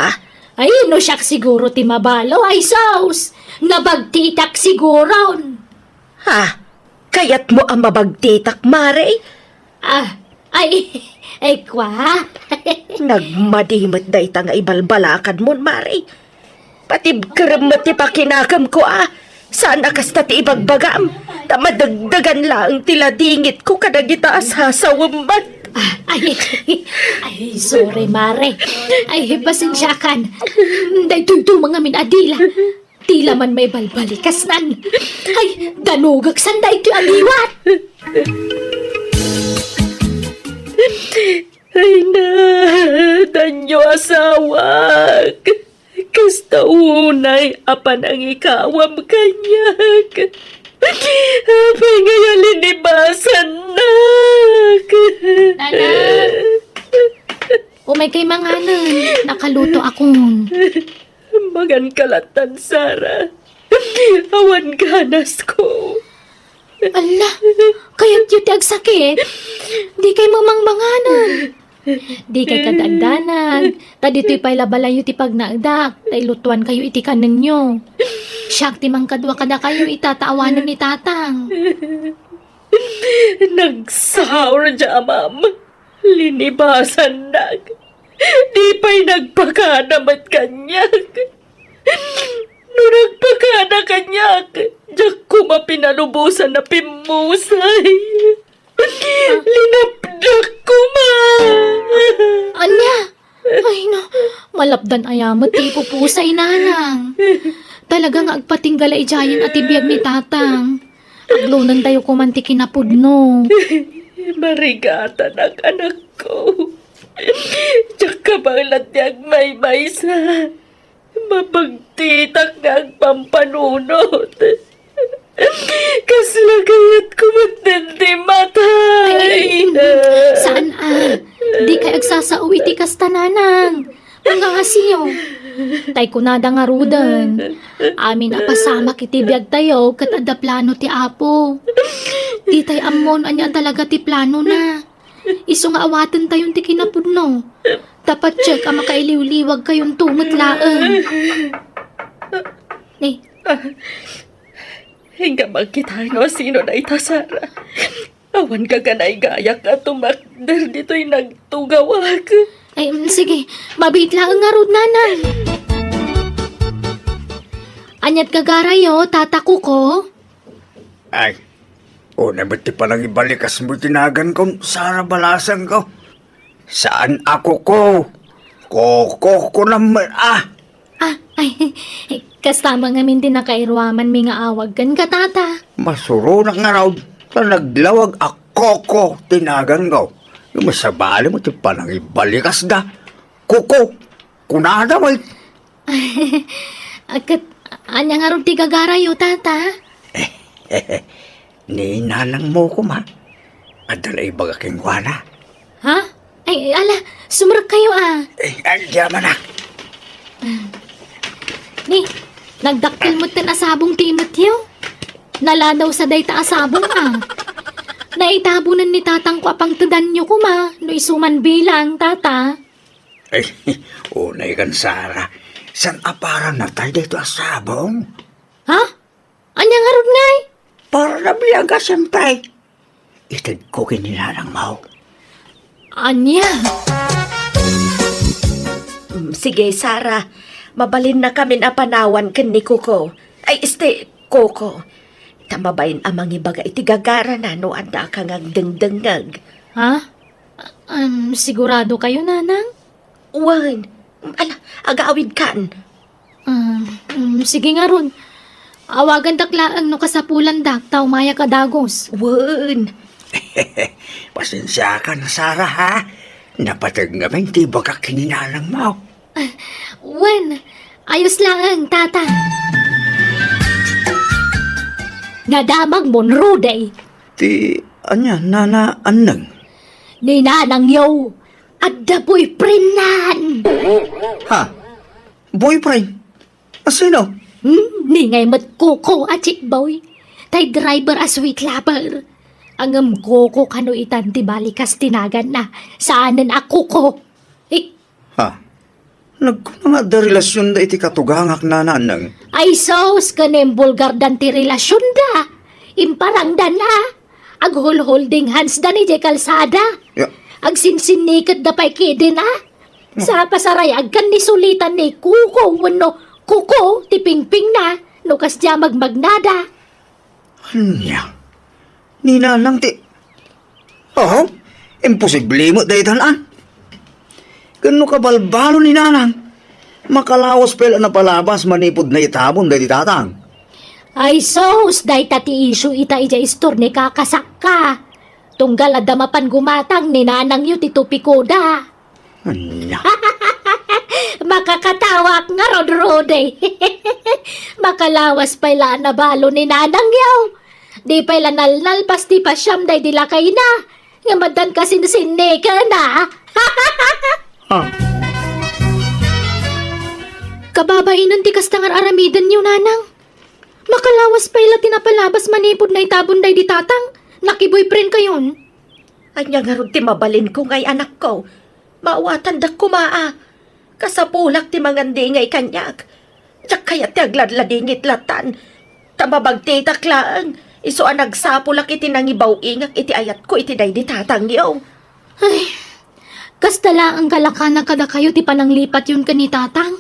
Ay, no siak siguro ti mabalo, ay sus! Nabagtitak siguron. Ha? Kayatmo a mabagtitak, Mare? Ah, ay, ay, kwa? Nagmadi met dayta nga ibalbalakadmon, Mare. Patibkerem met ti pakinakemko, a. Saan a kasta ti ibagbagam, ta madagdagan laeng ti ladingitko kadagita a sasawem met. Ah, ay, ay, sorry, Mare. Ay, pasensiakan. Daytoy dumangamin a dila. Dila man maibalbalikas nan. Ay, danugek sanda iti aliwat. Ay na, danyo asawak. Kasta unay a panangikawam kaniak. Apay nga linibasannak? Nanang! Umay kay manganen, nakaluto akon. Maganka lattan, Sara. Awan ganasko. Alla, kayatyo ti agsakit? Di kay mamangmanganen. Di kay kada agdanag. Ta ditoy pay la balayyo ti pagnaedak, ta ilutuan kayo iti kanenyo. Siak ti mangkadua kadakayo ita ta awanen ni Tatang. Nagsaur diay amam. Linibasannak. Di pay nagpakada met kaniak. No nagpakada kaniak, diak koma pinalubosan a pimmusay. Linapdak koma. Ania? Ay, no. Malapdan aya met ti ipupusay, Nanang. Talaga nga agpatingga la idiayen a ti biag ni Tatang. Aglonentayo koman ti kinapudno. Marigatanak, anakko. Diak kabaelan ti agmaymaysa. Mabagtitak nga agpampanunot. Kasla kayatko met ti matay. Ay, ay, ay, saan a? Di kay agsasao iti kasta, Nanang. Mangngangasiyo. Tay kunada ngaruden, amin a pasamak iti biagtayo ket adda plano ti Apo. Ditay ammo no ania talaga ti planona. Isu nga awatentayon ti kinapudno. Ta patiek a makailiwliwagkayonto met laeng. Eh. Inka makita no sino dayta, Sara. Awan gaganaygayak a tumakder ditoy nagtugawak. Ay, mm, sige. Mabiit laeng ngarud, Nanang. Ania't gagarayo, Tata Kuko? Ay, una met ti panangibalikasmo iti naganko, Sara Balasangko. Saan a Kuko? Koko kunam met, ah. Ah, ay, kasta man ngamin ti nakairuamanmi nga awag kenka, Tata. Masuronak ngarud ta naglawag a Koko ti naganko. Ngem sabali mo ti panangibalikas da. Kuko, kunada met. Ket, ania ngarud ti gagarayo, Tata? Ni nanangmo koma. Adda la ibaga kenkuana. Ha? Ay, ala, sumrekkayo, ah. Eh, ay, di man, ah. Ni, nagdakkel met ten a sabong ti imetyo. Naladaw sa dayta a sabong, ah. Naitabonen ni tatangko a pangtedanyo koma, no isu man bilang, Tata. Ay, unay kan Sara. San a para natay dayto a sabong? Ha? Ania ngarud ngay? Para nabiaga, siyempre. Itedko ken ni nanangmo. Ania? Mm, sige, Sara. Mabalinna kamin a panawan ken ni Kuko. Ay, este, Koko. Ta mabain a mangibaga iti gagarana no adda a kangagdengdengngeg. Ha? Um, sigurado kayo, Nanang? Wen. Ala, agawidkan. Um, um, sige ngarud. Awagandak laeng no kasapulandak, ta umayak a dagus. Wen. Pasensiakan, Sara, ha? Napateg ngamin ti ibagak ken ni nanangmo. Ah, wen, ayos laeng, Tata. Nadamagmon, Rudy. Ti ania, Nana Anneng? Ni nanangyo, adda boyfriendnan. Ha? Boyfriend? A sino? Hmm, ni ngay met Kuko a chick boy. Tay driver a sweet lover. Ngem Koko kano itan ti balikas ti naganna. Saanen a Kuko. Eh, Ha? Nagkuna nga adda relasionda iti katugangak, Nana Anneng. Ay sus, ken imbulgardan ti relasionda. Imparangdan a. Aghulholding handsdan idiay kalsada. Ya. Agsinsinniketda pay kidin a. Ya. Sa pasarayagkan ni sulitan ni Kuko wenno Kuko ti pingpingna no kasdiay a magmagnada. Ania? Ni nanang ti, oh, imposible met daytan, a. Ken no kabalbalo ni nanang, makalawas pay la napalabas manipud naitabon daydi tatang. Ay sus, dayta ti issue ita idiay istor ni kakasakka. Tunggal adda mapan gumatang ni nanangyo ti tupikoda. Ania? Makakatawak ngarud, Rudy. Makalawas pay la a nabalo ni nanangyo. Di pay la nalnalpas ti pasiam daydi lakayna. Nga maddan kasinsinniken a. Ah. Kababainen ti kasta nga ar-aramidenyo, Nanang. Makalawas pay la ti napalabas manipud naitabon daydi tatang. Nakiboyfriend kayon. Ania ngarud ti mabalinko ngay anakko? Maawatandak koma a. Kasapulak ti mangandingay kaniak. Diak kayat ti agladladingit latan. Ta mabagtitak laeng, isu a nagsapulak iti nangibaw-ingak iti ayatko iti daydi tatangyo. Ay, kasta laeng kalakana kadakayo ti pananglipatyon ken ni tatang.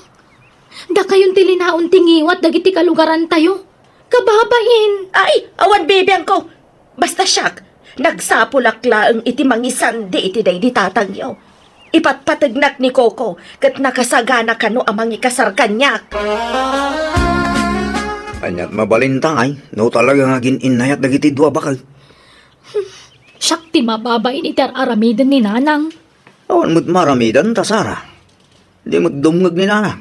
Dakayon ti linaon ti ngiwat dagiti kalugarantayo. Kababain. Ay, awan bibiangko. Basta siak, nagsapulak laeng iti mangisandi iti daydi tatangyo. Ipatpategnak ni Koko ket nakasagana kano a mangikasar kaniak. Ania't mabalinta ngay no talaga nga agin-innayat dagiti dua baket? Siak ti mababain iti ar-aramiden ni Nanang. Awan met maramidanta, Sara. Di met dumngeg ni Nana.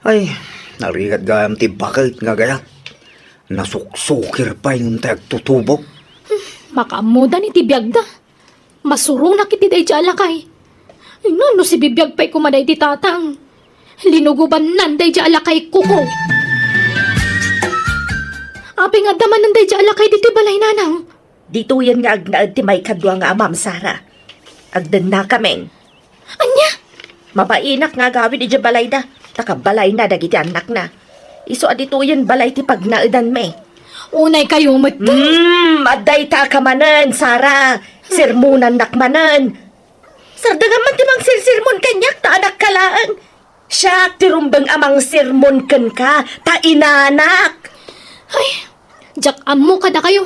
Ay, narigat gayam ti baket nga gayat. Nasuksukir pay ngem tay agtutubo. Makaammodan iti biagda. Masuronak iti daydi a lakay. Ay, no, no sibibiag pay koma daydi tatang. Linugubannan daydi a lakay, Koko. Apay nga adda manen daydi a lakay ditoy balay, Nanang? Ditoyen nga agnaed ti maikadua nga amam, Sara. Agdennakamin. Ania? Mabainak nga agawid idiay balayda, ta kabalayna dagiti annakna. Isu a ditoyen balay ti pagnaedanmi. Unay kayo met. Hmm, adda ita ka manen, Sara. Sermonannak manen. Sardengam man ti mangsersermon kaniak ta anakka laeng. Siak ti rumbeng a mangsermon kenka ta inanak. Ay, diak ammo kadakayo.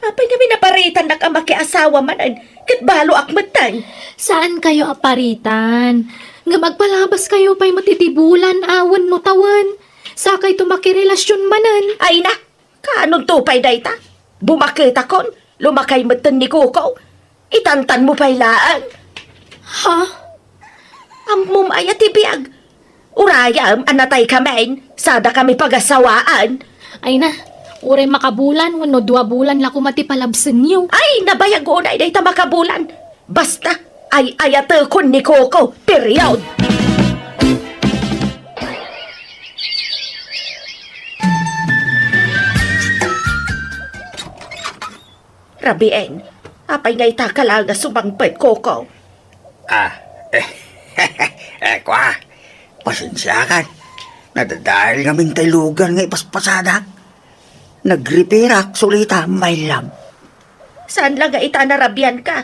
Apay ngamin a paritannak a makiasawa manen, ket baloak metten? Saankayo a paritan. Ngem agpalabaskayo pay met iti bulan a wenno tawen. Sakayto makirelasyon manen. Ay na, kaanonto pay dayta? Bumaketakon, lumakay metten ni Koko. Itantanmo pay laeng. Ha? Ammom aya ti biag? Urayem a nataykamin, sadakami pagasawaan. Ay na, uray makabulan wenno dua bulan la koma ti palabsenyo. Ay, nabayag unay dayta makabulan. Basta, ay-ayatekon ni Koko, period. Rabien, apay nga ita ka la nga sumangpet, Koko? Ah, eh, eh, kua, pasensiakan. Nadadael ngamin tay lugan nga ipaspasadak. Nagripirak, sulita, my love. Saan la nga ita narabian ka?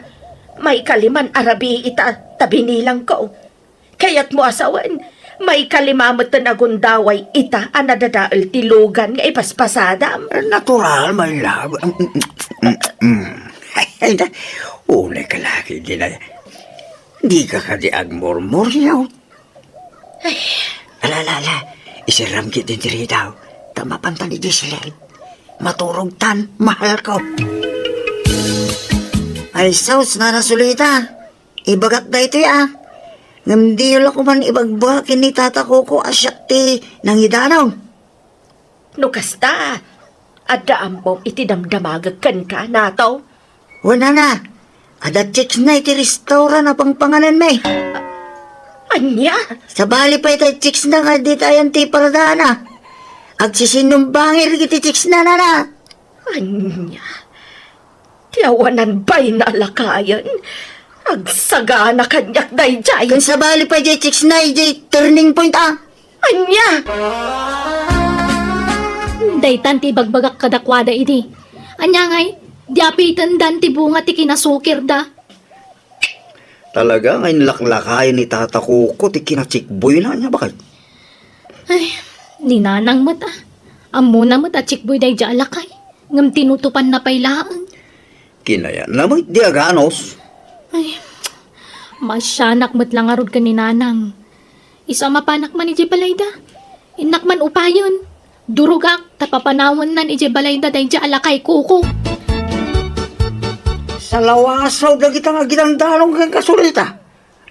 Maikaliman a rabii ita, ta binilang ko. Kayatmo a sawen, maikalima met ti nagundaway ita a nadadael ti lugan nga ipaspasadam. Natural, my love. Mm, mm, mm, mm. Ay, na, unay ka lagi, di na. Di ka kadi agmurmuriaw. Ay. Ala, ala, ala. Isiram kit ditoy daw. Ta mapantan idiay siled. Maturogtan, mahal ko. Ay, sus, Nana Sulita. Ibagak daytoy, a. Ngem diyo la koman ibagbaga ken ni Tata Koko a siak ti nangidanon. No kasta, adda ammom iti damdamagek kenka, Nato? Wen, Nana, adda chicks na iti restaurant a pangpanganenmi. Ania? Sabali pay tay chicks na nga dita ayan ti paradaanna. Agsisinnumbangir iti chicks na, Nana. Ania? Ti awanan baynalakayen, agsagana kaniak daydiay. Ken sabali pay diay chicks na idiay turning point, a. Ania? Daytan ti ibagbagak kadakuada idi. Ania ngay, di apitendan ti bunga ti kinasukirda. Talaga nga inlaklakayen ni Tata Koko ti kinachikboyna, ania, bakay? Ay, ni Nanang met, a. Ammona met a chikboy daydiay a lakay. Ngem tinutopanna pay laeng. Kinayatna met di aganus. Ay, maasianak met la ngarud ken ni Nanang. Isu a mapanak man idiay balayda, innak man upayen. Durogak ta papanawennan idiay balayda daydiay a lakay, Koko. Salawasaw dagita nga agidandanon kenka, Sulita.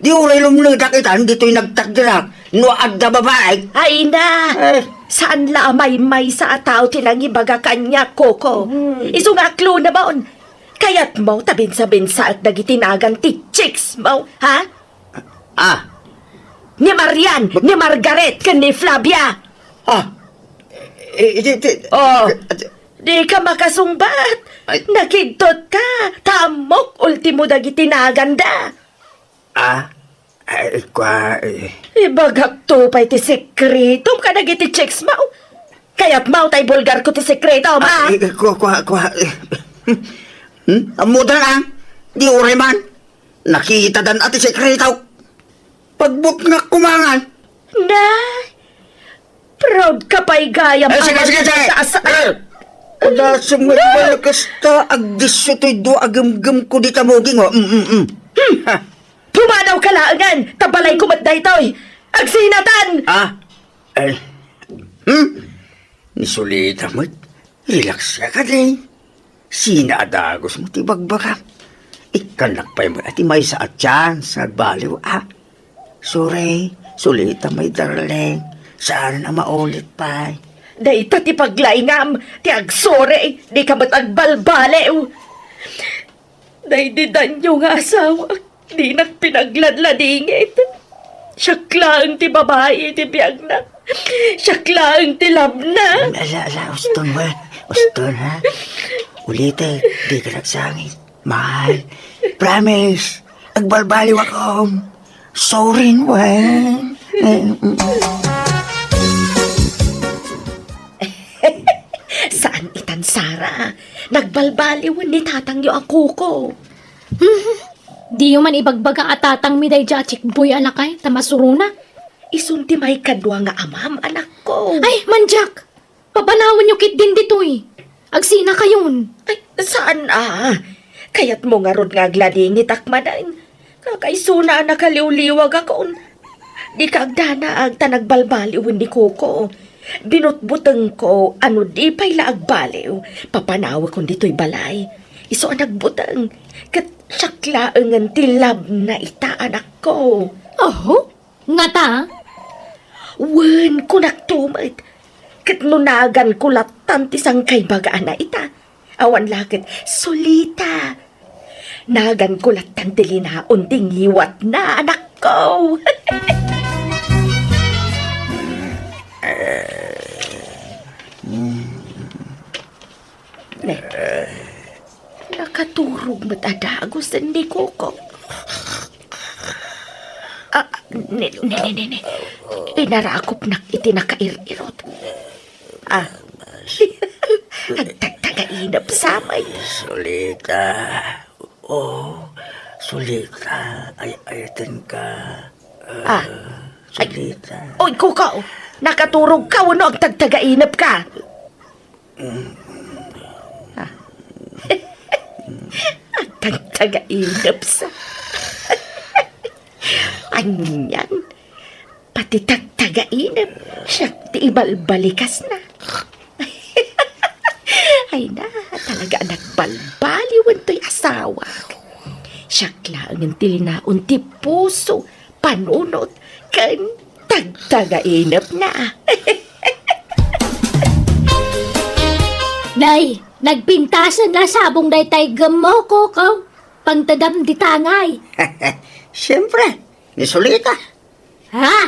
Di uray lumnedak itan ditoy nagtakderak no adda babaek. Ay na! Eh. Saan la a maymaysa a tao ti nangibaga kaniak, Koko. Hmm. Isu nga aklonemon. Kayatmo ta binsa-binsaek dagiti nagan ti chicks mo, ha? Ah. Ni Marian, ni Margaret, ken ni Flavia. Ah. Eh, eh, di, di, Oh, eh, di ka makasungbat. Ay. Nakidtot ka. Ta ammok ultimo dagiti naganda. Ah? Ay, kua, eh. Ibagakto pay ti sekretom kadagiti chicks mo. Kayatmo ta ibulgarko ti sekretom, Ah, ah? eh, kua, kua, kua, eh. Hmm? Ammodan, ah? Di uray man. Nakitadan a ti sekreto. Pagbutngak kumangan. Nay, proud ka pay gayam. Eh, sige, sige, sige. Sa, sa, Eh, padasem nga ibalakes ta, agdisso toy dua a gemgem ko dita muging, oh. Mm, mm, mm. Hmm. Ha. Pumanaw ka laengen, ta balay ko met daytoy. Agsinatan! Ah? Eh. Hmm? Ni Sulita met. Relax ka kadi. Sina a dagus mo ti bagbagam? Ikkannak pay met a ti maysa a chance nga agbaliw, ah. Sorry, Sulita, my darling. Saan a maulit pay. Dayta ti paglaingam, ti agsorry, di ka met agbalbaliw. Daydi danyo nga asawak, dinak pinagladladingit. Siak laeng ti babai iti biagna. Siak laeng ti labna. Ala, ala, uston, we. Uston, ha? Ulitek, di ka nagsangit. Mahal. Promise. Agbalbaliw ako. Sorry, we. Saan itan, Sara? Nagbalbaliw ni tatangyo a Koko. Diyo man ibagbaga a tatangmi daydiay a checkboy a lakay, ta masurona. Isun ti maikadua nga amam, anakko. Ay, mandiak! Papanawanyo ketdin ditoy. Agsinakayon. Ay, saan a? Kayatmo ngarud nga agladingitak manen. Kakaisuna a nakaliwliwagakon. Dika agdanaag ta nagbalbaliwen ni Koko. Binutbutengko a no di pay la agbaliw, papanawakon ditoy balay. Isu a nagbuteng, ket siak laengen ti labna ita, anakko. Oho? Ngata? Wen, kunakto met. Ket no naganko lattan ti sangkaibagaan a ita, awan la ket Sulita. Naganko lattan ti linaon ti ngiwatna, anakko. Ne. Nakaturog met a dagus ni Koko. Ah, ne, ne, ne, ne, ne. Inarakopnak iti nakair-irot. Ah. Agtagtagainep sa met. Sulita. Oh, Sulita. Ay, ayatenka. Ah. Ay. Sulita. Oy, Koko. Nakaturogka wenno agtagtagainepka? Ah. Agtagtagainep sa. Anian? Pati tagtagainep, siak ti ibalbalikasna. Ay na, talaga a nagbalbaliwen toy asawak. Siak laengen ti linaon ti puso, panunot, ken tagtagainepna. Nay, nagpintasen la sabong daytay gemmo, Koko. Pangtedam dita ngay. Siempre, ni Sulita. Ha?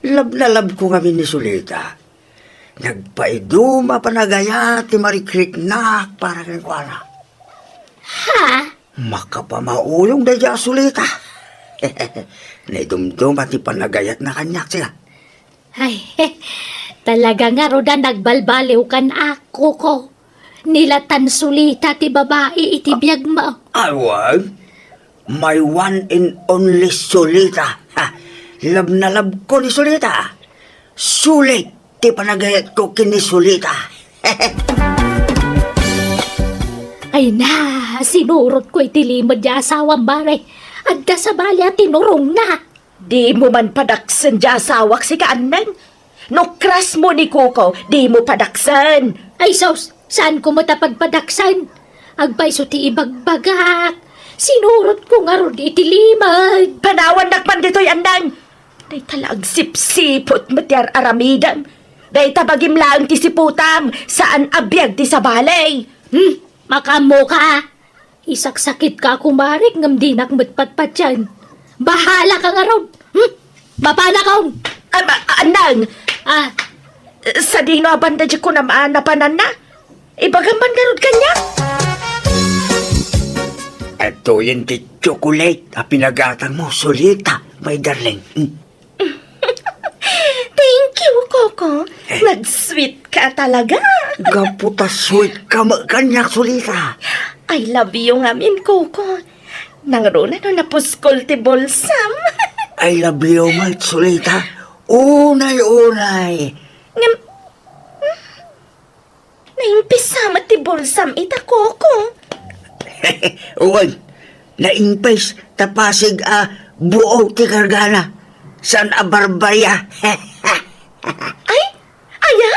Love na love ko ngamin ni Sulita. Nagpaiduma panagayat ti marikriknak para kenkuana. Ha? Makapamauyong daydiay a Sulita. Naidumduma ti panagayatna kaniak, siya. Ay, talaga ngarud a nagbalbaliwkan, Koko. Nilatan Sulita ti babai iti biagmo. Awan. My one and only Sulita. Ha, love na love ko ni Sulita. Sulit ti panagayatko ken ni Sulita. Ay na, sinurotko iti limed ti asawam, Mare. Adda sabali a tinurongna. Dimo man padaksen ti asawak, sika, Anneng. No crush mo ni Koko, dimo padaksen. Ay sus, saanko met a pagpadaksen? Agpayso ti ibagbagak. Sinurotko ngarud iti limed. Panawannak man ditoy, Anneng. Dayta la agsipsiput met ti ar-aramidem. Dayta bagim laeng ti siputam, saan a biag ti sabali. Hmm, makaammoka. Isaksakitka a kumarik ngem dinak met patpatien. Bahalaka ngarud. Hmm? Mapanakon! Am-, a-, Anneng! Ah. Sadino a banda diay kunam a napananna? Ibagam man ngarud kaniak? Adtoyen ti chocolate a pinagatangmo, Sulita, my darling. Hmm. Thank you, Koko. Eh. Nag-sweet ka talaga. Gapu ta sweet ka met kaniak, Sulita. I love you ngamin, Koko. Nangruna no napuskol ti bulsam. I love you met, Sulita. Unay-unay. Ngem, Naimpis sa met ti bulsam ita, Koko. Wen, naimpis ta pasig a buog ti kargana. Saan a barbaria. Ay, aya?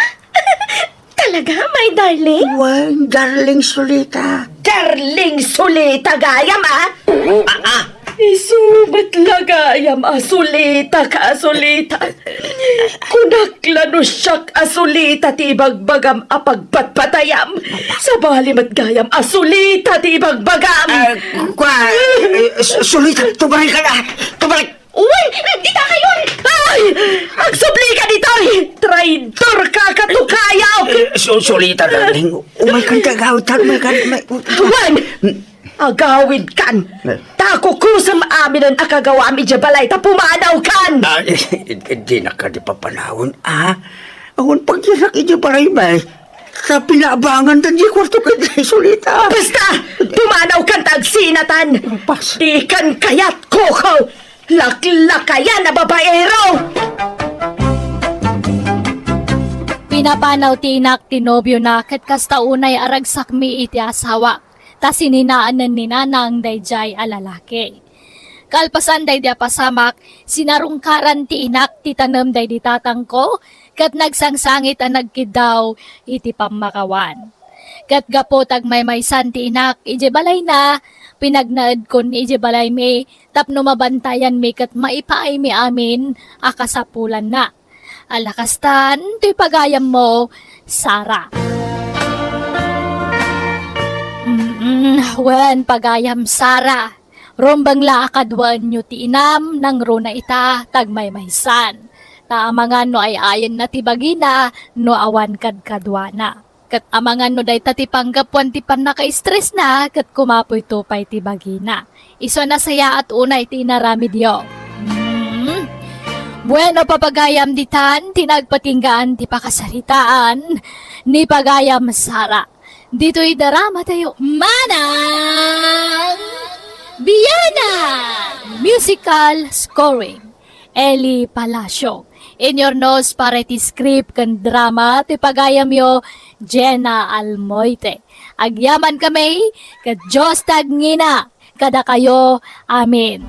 Talaga, my darling? Wen, darling Sulita. Darling Sulita gayam, a? Ah, ah. Isu met la gayam a Sulita ka, Sulita. Kunak la no siak a Sulita ti ibagbagam a pagpatpatayam. Sabali met gayam a Sulita ti ibagbagam. Ah, kua, eh, Su-, Sulita, tumarik ka na. Tumarik. Uy, nagdita kayon. Ay, agsubli ka ditoy. Traidor ka, katukayok. Eh, Su-, Sulita, darling. Umay kan ti agawid, umay kan, umay. Wen, agawidkan. Eh. Ta kukusem aminen a kagawam idiay balay ta pumanawkan. Ah, eh, eh, eh, dinak kadi papanawen, ah. Awan pagyanak idiay balay, bay. Ta pinaabangan ta diay kuarto ket Sulita. Basta, pumanawkan ta agsina Atan, Pas. Dikan kayat, Koko! Laklakayan a babaero! Pinapanaw ti inak ti nobiona ket kasta unay a ragsakmi iti asawa, ta sininaen ni Nanang daydiay a lalaki. Kalpasan daydi a pasamak, sinarungkaran ti inak ti tanem daydi tatangko, ket nagsangsangit a nagkiddaw iti pammakawan. Ket gapu ta agmaymaysan ti inak idiay balayna, pinagnaedkon idiay balaymi tapno mabantayanmi ket maipaaymi amin a kasapulanna. Ala kastan, toy pagayammo, Sara. Mm, wen, pagayam Sara. Rumbeng la a kaduaenyo ti inam, nangruna ita, ta agmaymaysan. Ta amangan no ay-ayenna ti bagina, no awan kadkaduana. Ket amangan no dayta ti panggapuan ti pannaka-stressna, ket kumapoyto pay ti bagina. Isu a nasayaat unay ti inaramidyo. Hmm. Bueno, papagayam ditan, ti nagpatinggaan ti pakasaritaan ni pagayam Sara. Ditoy drama tayo, Manang Bianang! Musical scoring, Eli Palacio. Inyurnos para iti script ken drama ti pagayamyo, Jenna Almoite. Agyaman kami, ket Dios ti agngina kadakayo. Amen.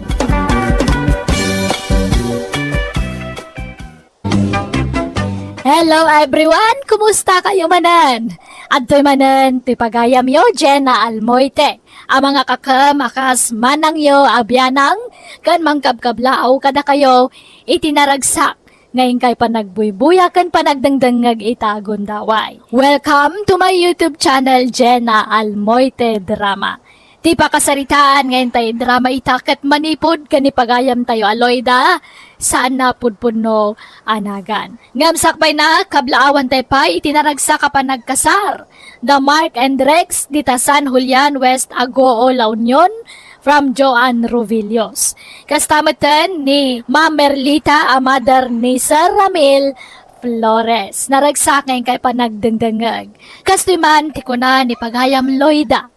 Hello everyone! Kumusta kayo manen? Adtoy manen ti pagayamyo, Jenna Almoite. A mga kakem a kas manangyo a bianang, ken mangkabkablaaw kadakayo iti naragsak nga inkay panagbuybuya ken panagdengdengngeg ita a gundaway. Welcome to my YouTube channel, Jenna Almoite Drama. Ti pakasaritaan nga intay drama ita ket manipud ken ni pagayamtayo a Loida, saan na pudpudno a nagan. Ngem sakbayna, kablaawan tay pay iti naragsak a panagkasar da Mark and Rex dita San Julian, West Agoo, La Union, from Joan Ruvillos. Kasta metten ni Ma'am Merlita a mother ni Sir Ramil Flores. Naragsak nga inkay panagdengdengngeg. Kastoy man ti kuna ni pagayam Loida.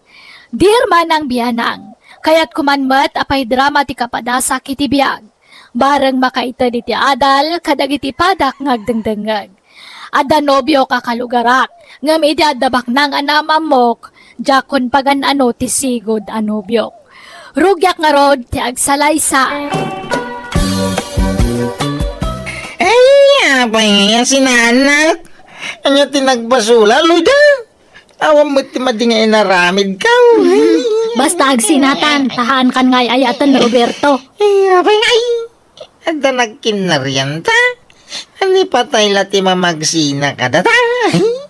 Dear Manang Bianang, kayatko man met a pay drama ti kapadasak iti biag. Bareng makaited iti adal kadagiti padak nga agdengdengngeg. Adda nobiok a kalugarak, ngem idi adda baknang a naam-ammok, diakon pagan-ano ti sigud a nobiok. Rugiak ngarud ti agsalaysa. Ay, apay nga sinaanak? Ania ti nagbasol, Loida? Awan met ti madi nga inaramidko. Basta agsinatan, ta haankan nga ay-ayaten, Roberto. Ay, apay nga, ay. Adda nagkinnarianta? Ania, patay la ti mamagsina kadata?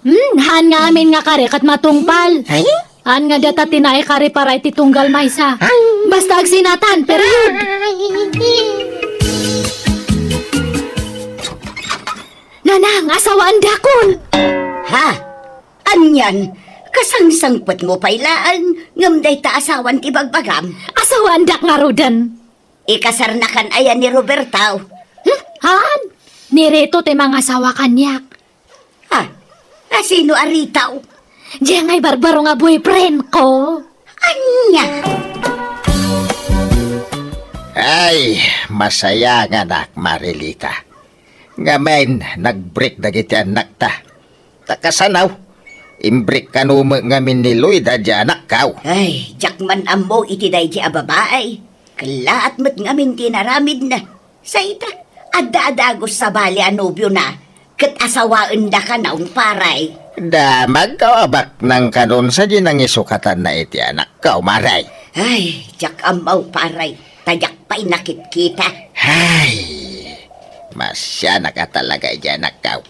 Hmm, haan nga amin nga kari ket matungpal. Ay? Haan nga data ti naikari para iti tunggal maysa. Ay. Basta agsinatan, period. Nanang, asawaandakon! Ha? Anian, kasangsangpetmo pay laeng, ngem dayta asawan ti bagbagam? Asawaandak ngaruden. Ikasarnakan aya ni Roberto? Hmm? Haan? Ni Rito ti mangasawa kaniak. Ah, asino a Rito? Diay nga barbaro nga boyfriend ko. Ania? Ay, masaya nga anak, Marilita. Ngamin, nagbreak dagiti annakta. Ta kasano? Imbreak kano met ngamin ni Loida diay anakko. Ay, diak man ammo iti daydi a babai. Kellaat met ngamin ti inaramidna. Sa ita, adda a dagus sabali a nobiona, ket asawaendaka, Nang, pare. Damagko a baknang kanon sadi nangisukatanna iti anakko, mare. Ay, diak ammo, pare. Ta diak pay nakitkita. Ay, masianak a talaga iti anakko.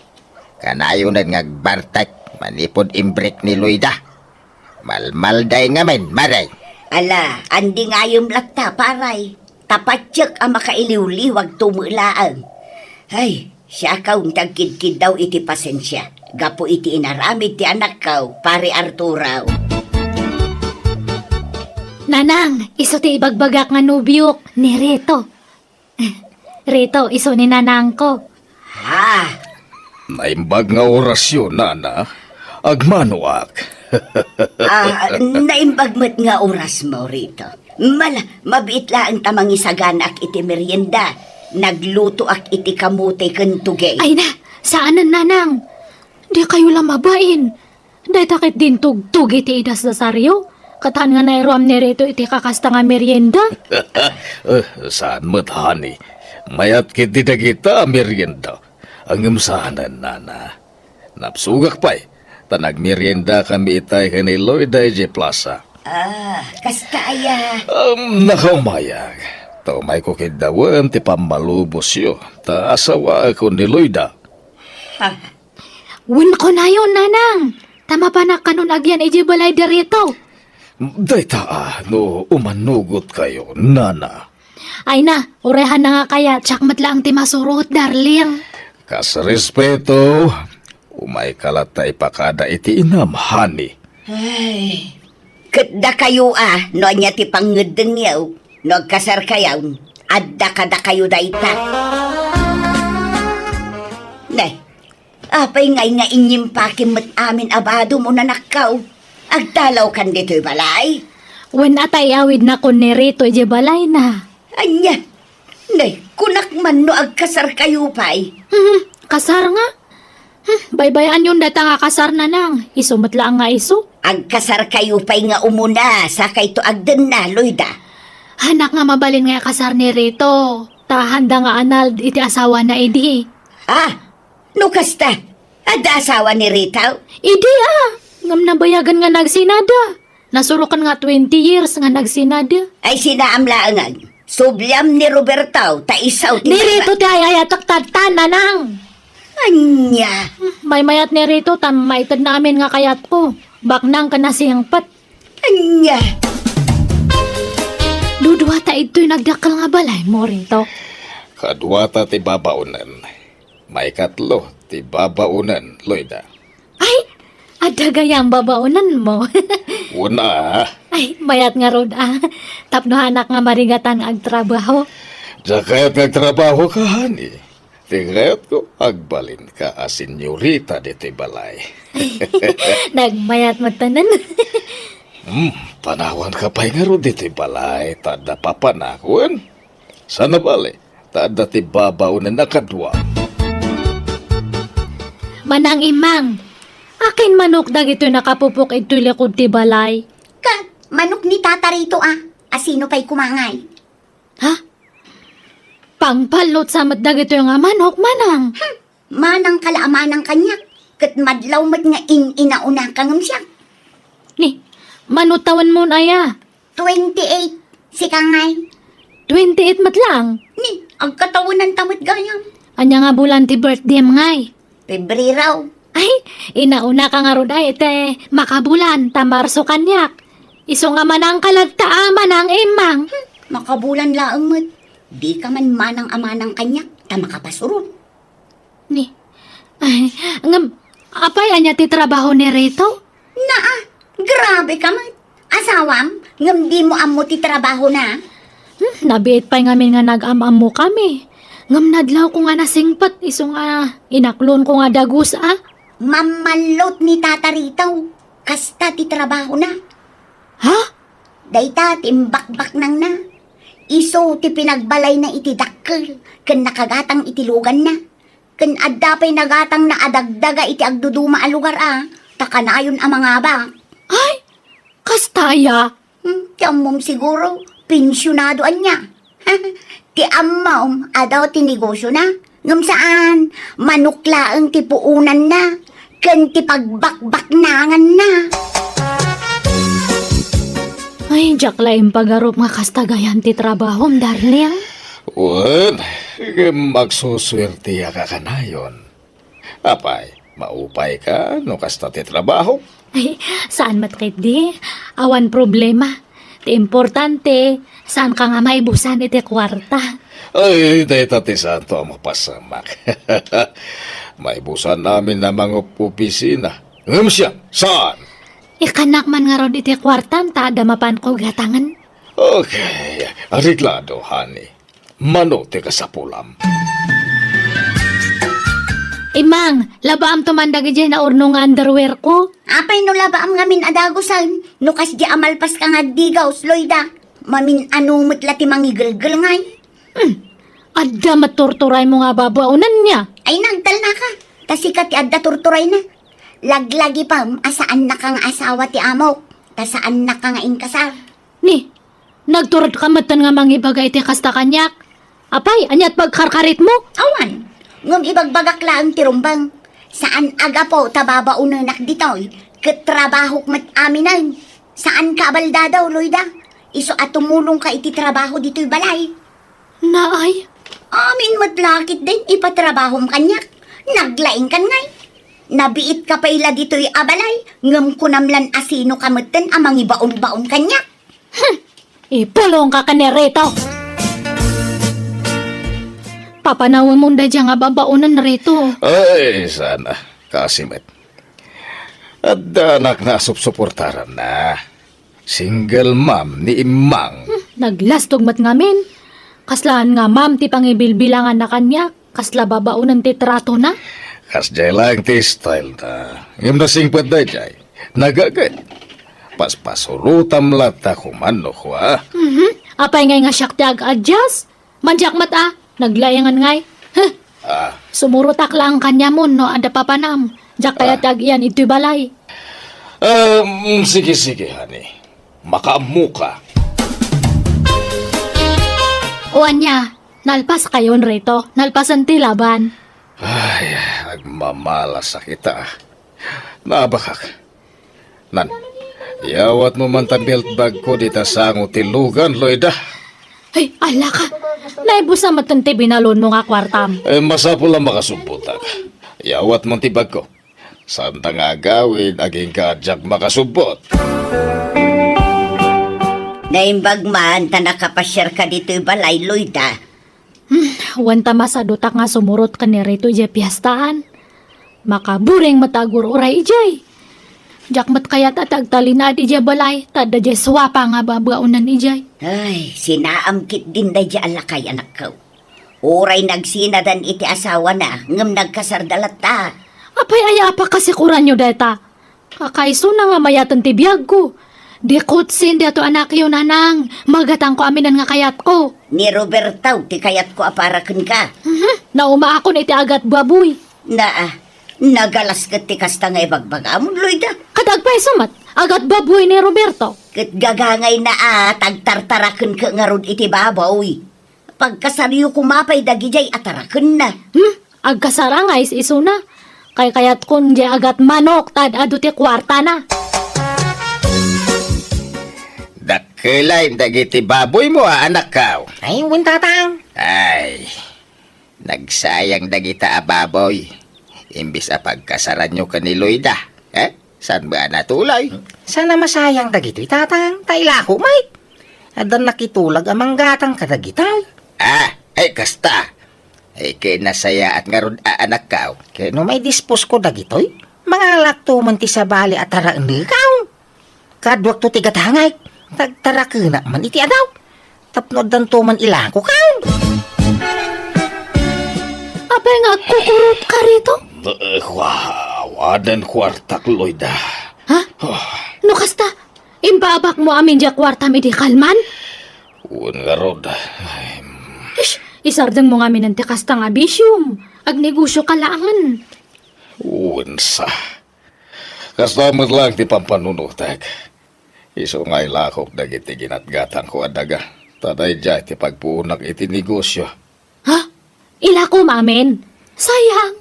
Kanayonen nga agbartek manipud imbreak ni Loida. Malmalday ngamin, mare. Ala, andi ngayem latta, pare. Ta patiek a makailiwliwagto met laeng. Ay, siakon ti agkidkiddaw iti pasensia gapu iti inaramid ti anakko, pare Arturo. Nanang, isu ti ibagbagak nga nobiok, ni Rito. Rito, isu ni nanangko. Ha? Naimbag nga orasyo, nana. Agmanoak. Ah, naimbag met nga oras mo, Rito. Mala, mabiit laeng ta mangisaganaak iti merienda. Naglutoak iti kamote ken tugey. Ay na, saanen, Nanang. Dikayo la mabain. Dayta ket dintugtog iti idasdasaryo. Ket haan nga nairuam ni Rito iti kakasta nga merienda. Eh, saan met, honey. Mayat ketdi dagita a merienda. Ngem saanen, Nana. Napsugak pay, ta nagmeriendakami itay ken ni Loida idiay plaza. Ah, kasta aya. Um, nakaumayag. Ta umayko kiddawen ti pammalubosyo, ta asawaekon ni Loida. Ha? Wen kunayon, Nanang, ta mapanak kanon agyan idiay balay daytoy. Dayta a, no umanugotkayo, Nana. Ay na, uray haan nga kayat, siak met laeng ti masurot, darling. Kas respeto, umayka latta ipakada iti inam, honey. Ay, ket dakayo a, no ania ti pangngeddengyo, no agkasarkayon, adda kadakayo dayta. Ne, apay ngay nga inyimpakim met amin a badom o nanakkaw? Agtalawkan ditoy balay? Wen a ta iawidnakon ni Rito idiay balayna. Ania? Nay, kunak man no agkasarkayo pay. Hmm, kasar nga? Hmm, baybay-anyon dayta nga kasar, Nanang. Isu met laeng nga isu. Agkasarkayo pay nga umuna, sakayto agdenna, Loida. Haanak nga mabalin nga ikasar ni Rito. Ta haanda nga anald iti asawana idi. Ah, no kasta, adda asawa ni Rito? Idi a, ngem nabayagen nga nagsinada. Nasuroken nga twenty years nga nagsinada. Ay, sinaam laeng. Subliam ni Roberto, ta isu ti... Ni Rito ti ay-ayatek tatta, Nanang. Ania? Hmm, maymayat ni Rito, ta maitedna amin nga kayatko. Baknang ken nasingpet. Ania? Duduata idtoy nagdakkel nga balaymo, Rito. Kaduata ti babaonen. Maikatlo ti babaonen, Loida. Ay, adda gayam babaonenmo. Wen a. Ay, mayat ngarud a. Tapno haanak nga marigatan nga agtrabaho. Diak kayat nga agtrabahoka, honey. Ti kayatko, agbalinka a senyorita ditoy balay. Nagmayat met tanan. Hmm, panawanka pay ngarud ditoy balay, ta adda papanak, wen? Saan a bale, ta adda ti babaonen a kadua. Manang Imang, akin manok dagitoy nakapupok idtoy likod ti balay? Ka, manok ni Tata Rito a. Asino pay koma ngay? Ha? Pangpallot sa met dagitoy nga manok, Manang. Hmm, manangka la a manang kaniak, ket madlaw met nga in-inaunaka ngem siak. Ni, mano tawenmon aya? Twenty-eight, sika ngay? Twenty-eight met laeng? Ni, agkatawenanta met gayam. Ania nga bulan ti birthdayem ngay? Pebrero. Ay, inaunaka ngarud ay iti makabulan, ta Marso kaniak. Isu nga manangka latta a, Manang Imang. Hmm, makabulan laeng met. Dika man manang a manang kaniak, ta makapasurot. Ni, ay, ngem, apay ania ti trabaho ni Rito? Naa, grabe ka met. Asawam, ngem dimo ammo ti trabahona? Hmm, nabiit pay ngamin nga nag-am-ammokami. Ngem nadlawko nga nasingpet isu nga inaklonko nga dagus a. Mammallot ni Tata Rito. Kasta ti trabahona. Ha? Dayta ti imbakbaknangna. Isu ti pinagbalayna iti dakkel ken nakagatang iti luganna. Ken adda pay nagatangna a dagdaga iti agduduma a lugar a, ta kanayon a mangabak. Ay, kasta aya? Hmm, ti ammom siguro, pensionado ania. Ti ammom, adu ti negosiona. Ngem saan, manok laeng ti puonanna, ken ti pagbakbaknanganna. Ay, diak la impagarup nga kasta gayam ti trabahom, darling. Wen, ngem agsusuertiak a kanayon. Apay, maupayka no kasta ti trabaho? Ay, saan met ketdi? Awan problema. Ti importante, saanka nga maibusan iti kuarta. Ay, dayta ti saanto a mapasamak. Maibusan amin a mangopisina. Ngem siak, saan? Ikkannak man ngarud iti kuartam ta adda mapanko gatangen. Okay, areglado, honey. Mano ti kasapulam? Imang, labaamto man dagidiay naurno nga underwear ko. Apay no labaam ngamin a dagusen, no kasdi a malpaska nga agdigaws, Loida? Mamin-ano met la ti mangigelgel ngay. Hmm. Adda met turturaymo nga babaonenna. Ay, nagtalnaka. Ta sika ti adda turturayna. Laglagipem a saannaka nga asawa ti amok. Ta saannaka nga inkasar. Ni, nagturodka metten nga mangibaga iti kasta kaniak? Apay, ania't pagkarkaritmo? Awan. Ngem ibagbagak laeng ti rumbeng. Saan a gapu ta babaonenak ditoy, ket trabahok met aminen. Saanka a baldadaw, Loida. Isu a tumulongka iti trabaho ditoy balay. Naay? Amin met la ketdin ipatrabahom kaniak. Naglaingkan ngay. Nabiitka pay la ditoy a balay, ngem kunam lan a sinoka metten a mangibaonbaon kaniak. Hmm. Ipulongka ken ni Rito. Papanawemon daydiay nga babaonen, Rito. Ay, sana. Kasi met. Adda anak nga supsuportaranna. Single mom ni Imang. Hmm, naglastog met ngamin. Kaslaan nga mom ti pangibilbilanganna kaniak. Kasla babaonen ti tratona? Kasdiay laeng ti style na. Ngem nasingpet daydiay. Nagaget. Paspasurotam latta koma no kua. Mhm. Apay ngay nga siak ti ag-adjust? Mandiak met a, naglaingan ngay. Huh. Ah. Sumurotak laeng kaniamon no adda papanam. Diak kayat ti ag-iyan itoy balay. Um, sige, sige, honey. Makaammoka. O ania, nalpaskayon, Rito. Nalpasen ti laban. Ay, agmamalasak ita. Naabakak. Nan, iyawatmo man ta belt bag ko dita sango ti lugan, Loida. Ay, alaka. Naibusa met ti binalonmo nga kuartam. Eh, masapul a makasubbotak. Iyawatmo ti bag ko. Santa nga agawid, agingga a diak makasubbot. Naimbag man ta nakapasiarka ditoy balay, Loida. Hmm, wen ta masadutak nga sumurot ken ni Rito idiay piestaan. Makaburing met a agur-uray idiay. Diak met kayat a ti agtalinaed idiay balay, ta adda diay suapa nga babaonen idiay. Ay, sinaam ketdin daydiay a lakay, anakko. Uray nagsinadan iti asawana, ngem nagkasarda latta. Apay aya a pakasikuranyo dayta? Kakaisuna nga mayaten ti biagko. Di kutsin daytoy anakyo, nanang. Magatangko aminen nga kayatko. Ni Roberto ti kayatko a para kenka. Mhm. Naumaakon iti agatbaboy. Naa, nagalas ket ti kasta nga ibagbagam, Loida. Ket agpayso met, agatbaboy ni Roberto. Ket gagangayna a tagtartarakenka ngarud iti baboy. Pagkasaryo koma pay dagidiay a tarakenna. Hmm? Agkasara nga is-isuna. Kaykayatkon diay agat manok ta ad-adu ti kuartana. Dakkelan dagiti baboymo a anakkaw. Ay, wen, tatang. Ay, nagsayang dagita a baboy. Imbes a pagkasaranyo ken ni Loida, eh? Saan ba a natuloy? Saan a masayang dagitoy, tatang? Ta ilako met. Addan nakitulag a manggatang kadagitoy. Ah, ay, kasta. Ay, kinasayaat ngarud a anakkaw. Ket no maidisposko dagitoy, mangalakto man ti sabali a taraennekaw. Kaduakto ti gatangek, tagtarakenak man iti adaw. Tapno addanto man ilako, kaw. Apay nga agkukurotka, Rito? Eh, wa-, awanen kuartak, Loida. Ha? Oh. No kasta, imbaabakmo amin diay kuartam idi kalman? Wen ngarud. Ay, mm. Ish, isardengmo ngamin ti kasta nga bisiom. Agnegosyoka laengen. Wen sa. Kasta met laeng ti pampanunotek. Isu nga ilakok dagiti ginatgatangko a daga. Ta daydiay ti pagpuonak iti negosyo. Ha? Ilakom amin? Sayang.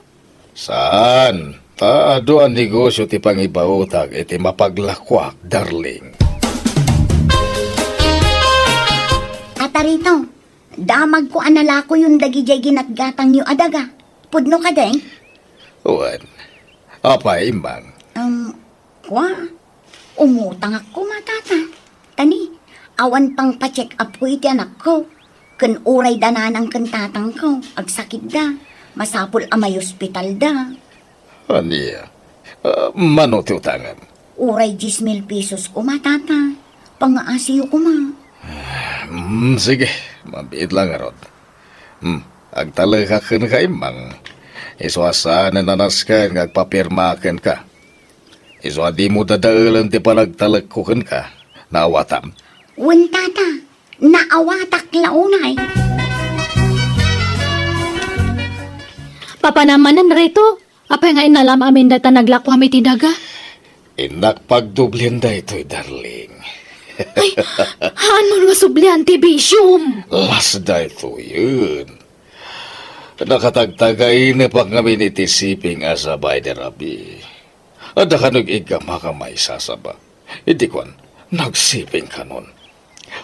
Saan? Ta adu a negosyo ti pangibaotak iti mapaglakuak, darling. Atarito, damagko a nalakoyon dagidiay ginatgatangyo a daga. Pudno kadi? Wen. Apay, Imang? Um, kua, umutangak koma, tata. Ta ni, awan pangpa-check up ko iti anakko. Ken uray da nanang ken tatangko, agsakitda. Masapul a maiospitalda. Ania? Ah, mano ti utangem? Uray dies mil pesos koma, tata. Pangaasiyo koma. Mm, sige, mabiit lang ngarud. Hmm, agtalekak kenka, Imang. Isu a saanen a nasken nga agpapirma kenka. Isu a dimo dadaelen ti panagtalekko kenka. Naawatam? Wen, tata, naawatak la unay. Papanam manen, Rito? Apay nga innalam amin dayta naglakuam iti daga? Innak pagdoblian daytoy, darling. Ay, haanmo nga sublian ti bisiom? Las daytoyen. Nakatagtagainepak ngamin iti siping a sabay ni Rabi. Adda kano ig-iggamak a maisasaba. Idi kuan, nagsiping kanon.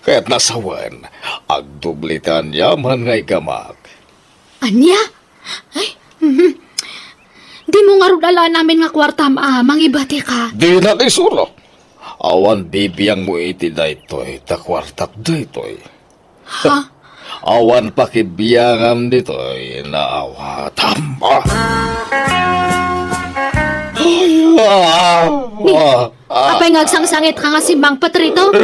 Kayatna a sawen, agdubli ti aniaman nga iggamak. Ania? Ay, mhm. Dimo ngarud alaen amin nga kuartam a mangibatika? Dinak isuro. Awan bibiangmo iti daytoy, ta kuartak daytoy. Ha? Awan pakibiangam ditoy, naawatam. Ay, ah, Ni, ah, ah. Apay nga agsangsangitka nga simmangpet, Rito?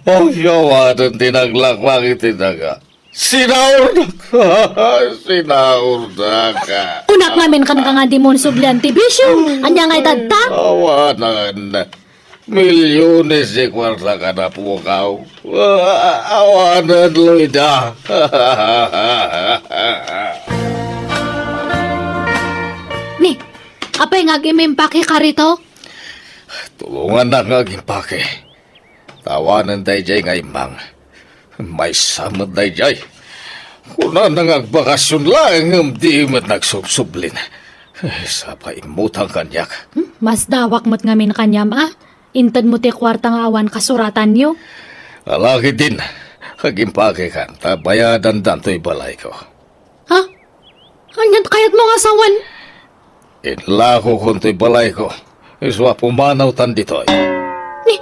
Ay, awanen ti naglakuak iti daga. Sinaurdak. Sinaurdak. Kunak ngamin kenka nga dimo sublian ti bisio. Ania nga itadta? Awanen. Milyones ti kuarta kada pukaw. Awanen, Loida. Ni, apay nga agimpakeka, Rito? Tulongannak nga agimpake. Ta awanen daydiay nga immang. Maysa met daydiay. Kunana nga agbakasyon laeng ngem di met nagsubsublin. Sapa immutang kaniak. Hmm, masdawak met ngamin kaniam a. Intedmo ti kuarta nga awan kasuratanyo. Ala ketdin, agimpakekan ta bayadandan toy balayko. Ha? Anian kayatmo nga sawen? Inlakokon toy balayko. Isu a pumanawtan ditoy. Ni,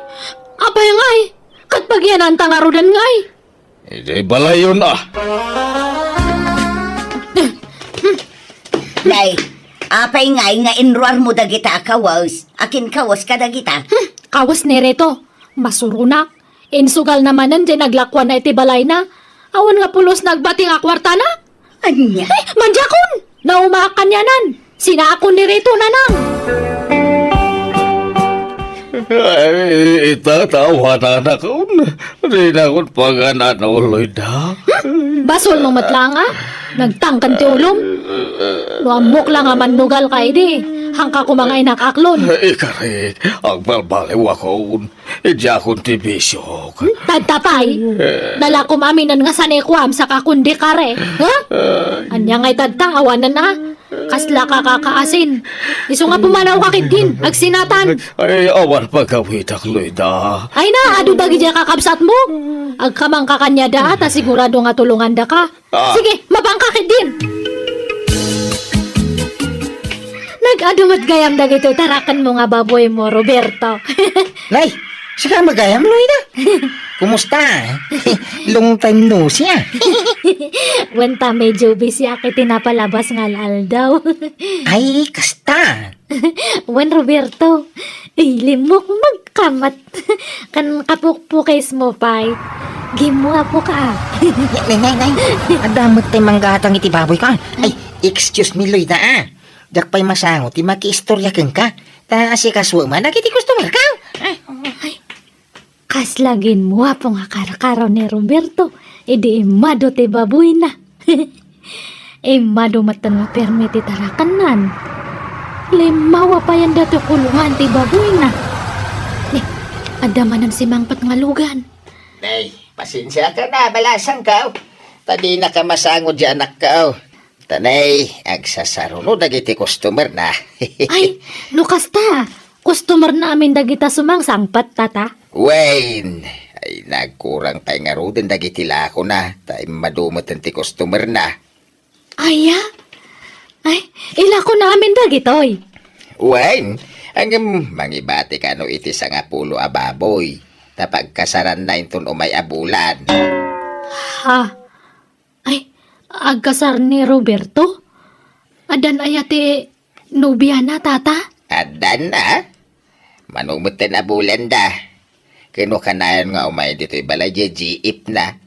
apay ngay? Ket pagiananta ngaruden ngay? Idiay balayon a. Nay, apay ngay nga inruarmo dagita a kawes? Akin kawes kadagita? Hmm, kawes ni Rito. Masuronak. Insugalna manen diay naglakuanna iti balayna. Awan nga pulos nagbati nga kuartana. Ania? Ay, madiakon! Naumaak kanianan. Sinaakon ni Rito, nanang. Ay, itatawananakon. Dinakon pagan-anawloy da. Hmm? Basolmo met laeng a. Nagtangken ti ulom. No ammok la nga mannugalka idi, haanka koma nga inakaklon. Ikarik, agbalbaliwakon. Idiakon ti bisiok. Hmm? Tadta pay. Eh. Nalakom aminen nga sanikuam saka kundi kare. Ha? Ay. Ania ngay tadta? Awanen a. Kasla ka kakaasin. Isu nga pumanawka ketdin. Agsinatan. Ay, awan pagawidak, Loida. Ay na, adu dagidiay kakabsatmo. Agkamangka kaniada a ta sigurado nga tulongandaka. Ah. Sige, mapanka ketdin. Nag-adu met gayam dagitoy tarakenmo nga baboymo, Roberto. Nay, sika met gayam, Loida. Kumusta? Long time no see, ah. Wen ta medyo busy ak iti napalabas nga al-aldaw. Ay, kasta. Wen, Roberto. Ay, limukmukka met. Kan kapukpukismo pay. Gimmuapoka, ah. Nay, nay, nay. Adda met tay manggatang iti baboyko. Ay, excuse me, Loida, ah. Diak pay masango ti makiistorya kenka. Ta asikasuem man dagiti customerka. Ay, kasla gimmuapo nga karkaro ni Roberto idi immadu ti baboyna. Immadu metten nga permi ti tarakennan. Limmawa payen datoy kulongan ti baboyna. Ni, adda manen simangpet nga lugan. Nay, pasensiakan a, balasangko. Ta dinaka masango diay anakko. Ta nay, agsasaruno dagiti customerna. Ay, no kasta, customerna amin dagita sumangsangpet, tata? Wen, ay, nagkurang pay ngaruden dagiti lakona, ta immadu metten ti customerna. Aya? Ay, ilakona amin dagitoy. Wen, ngem mangibatika no iti sangapulo a baboy, ta pagkasaranna inton umay a bulan. Ha? Ay, agkasar ni Roberto? Addan aya ti nobiana, tata? Addan a. Mano metten a bulanda. Ken no kanayon nga umay ditoy balay diay jeepna.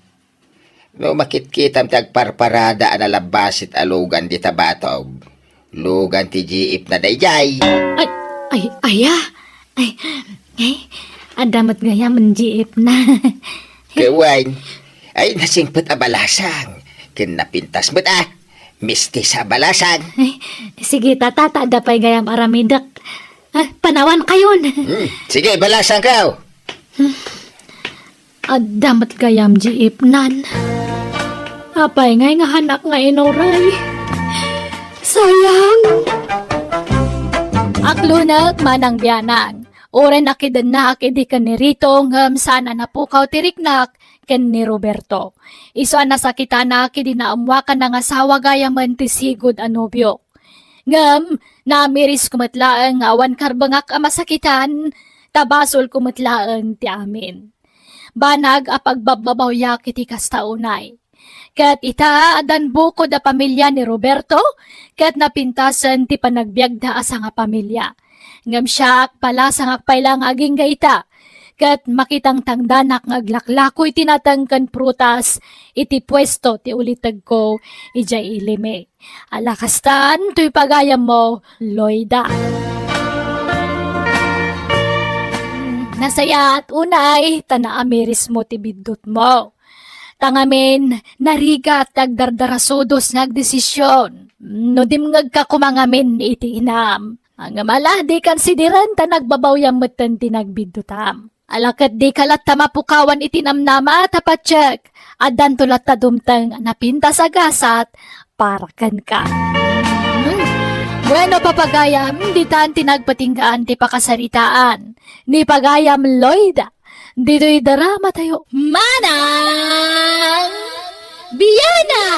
No makitkitam ti agparparada a nalabbasit a lugan dita batog, Lugan ti jeepna daydiay. Ay, ay, aya? Ay, ay, adda met gayam jeepna. Ket wen, ay, nasingpet a balasang. Ken napintas met a, mistis a balasang. Ay, sige, tata, ta adda pay gayam aramidek. Ah, panawankayon. Hmm, sige, balasangko. Adda met gayam jeepnan. Apay ngay nga hanak nga inuray? Sayang! Aklunek, Manang Bianang. Uray nakidennak idi ken ni Rito ngem saan a napukaw ti riknak ken ni Roberto. Isu a nasakitanak idi naammoak a nangasawa gayamen ti sigud a nobiok. Ngem naamiris ko met laeng nga awan karbengak a masakitan, ta basolko met laeng ti amin. Banag a pagbabbabawiak iti kasta unay. Ket ita, addan bukod a pamilia ni Roberto, ket napintasen ti panagbiagda a sangapamilia. Ngem siak, palasangak pay la nga agingga ita, ket makitangtangdanak nga aglaklako iti nateng ken prutas iti puesto ti ulitegko idiay Ilime. Ala kastan, toy pagayammo, Loida. Nasayaat unay, ta naamirismo ti biddutmo. Ta ngamin, narigat ti agdardarasudos nga agdesision. No dimngegka koma ngamin iti inam. Ngem ala, dikan sidiren ta nagbabawiam metten ti nagbiddutam. Ala ket dika latta mapukawan iti namnama ta patiek, addanto latta dumteng a napintas a gasat para kenka. Hmm. Bueno, papagayam, ditan ti nagpatinggaan ti pakasaritaan ni pagayam Lloyd. Ditoy drama tayo, Manang Biana!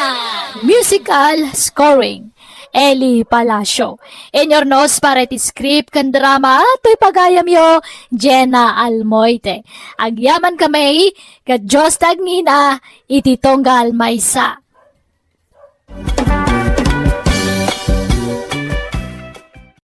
Musical scoring, Eli Palacio. Inurnos para iti script ken drama, toy pagayamyo, Jenna Almoite. Agyaman kami, ket Dios ti agnina, iti tunggal maysa.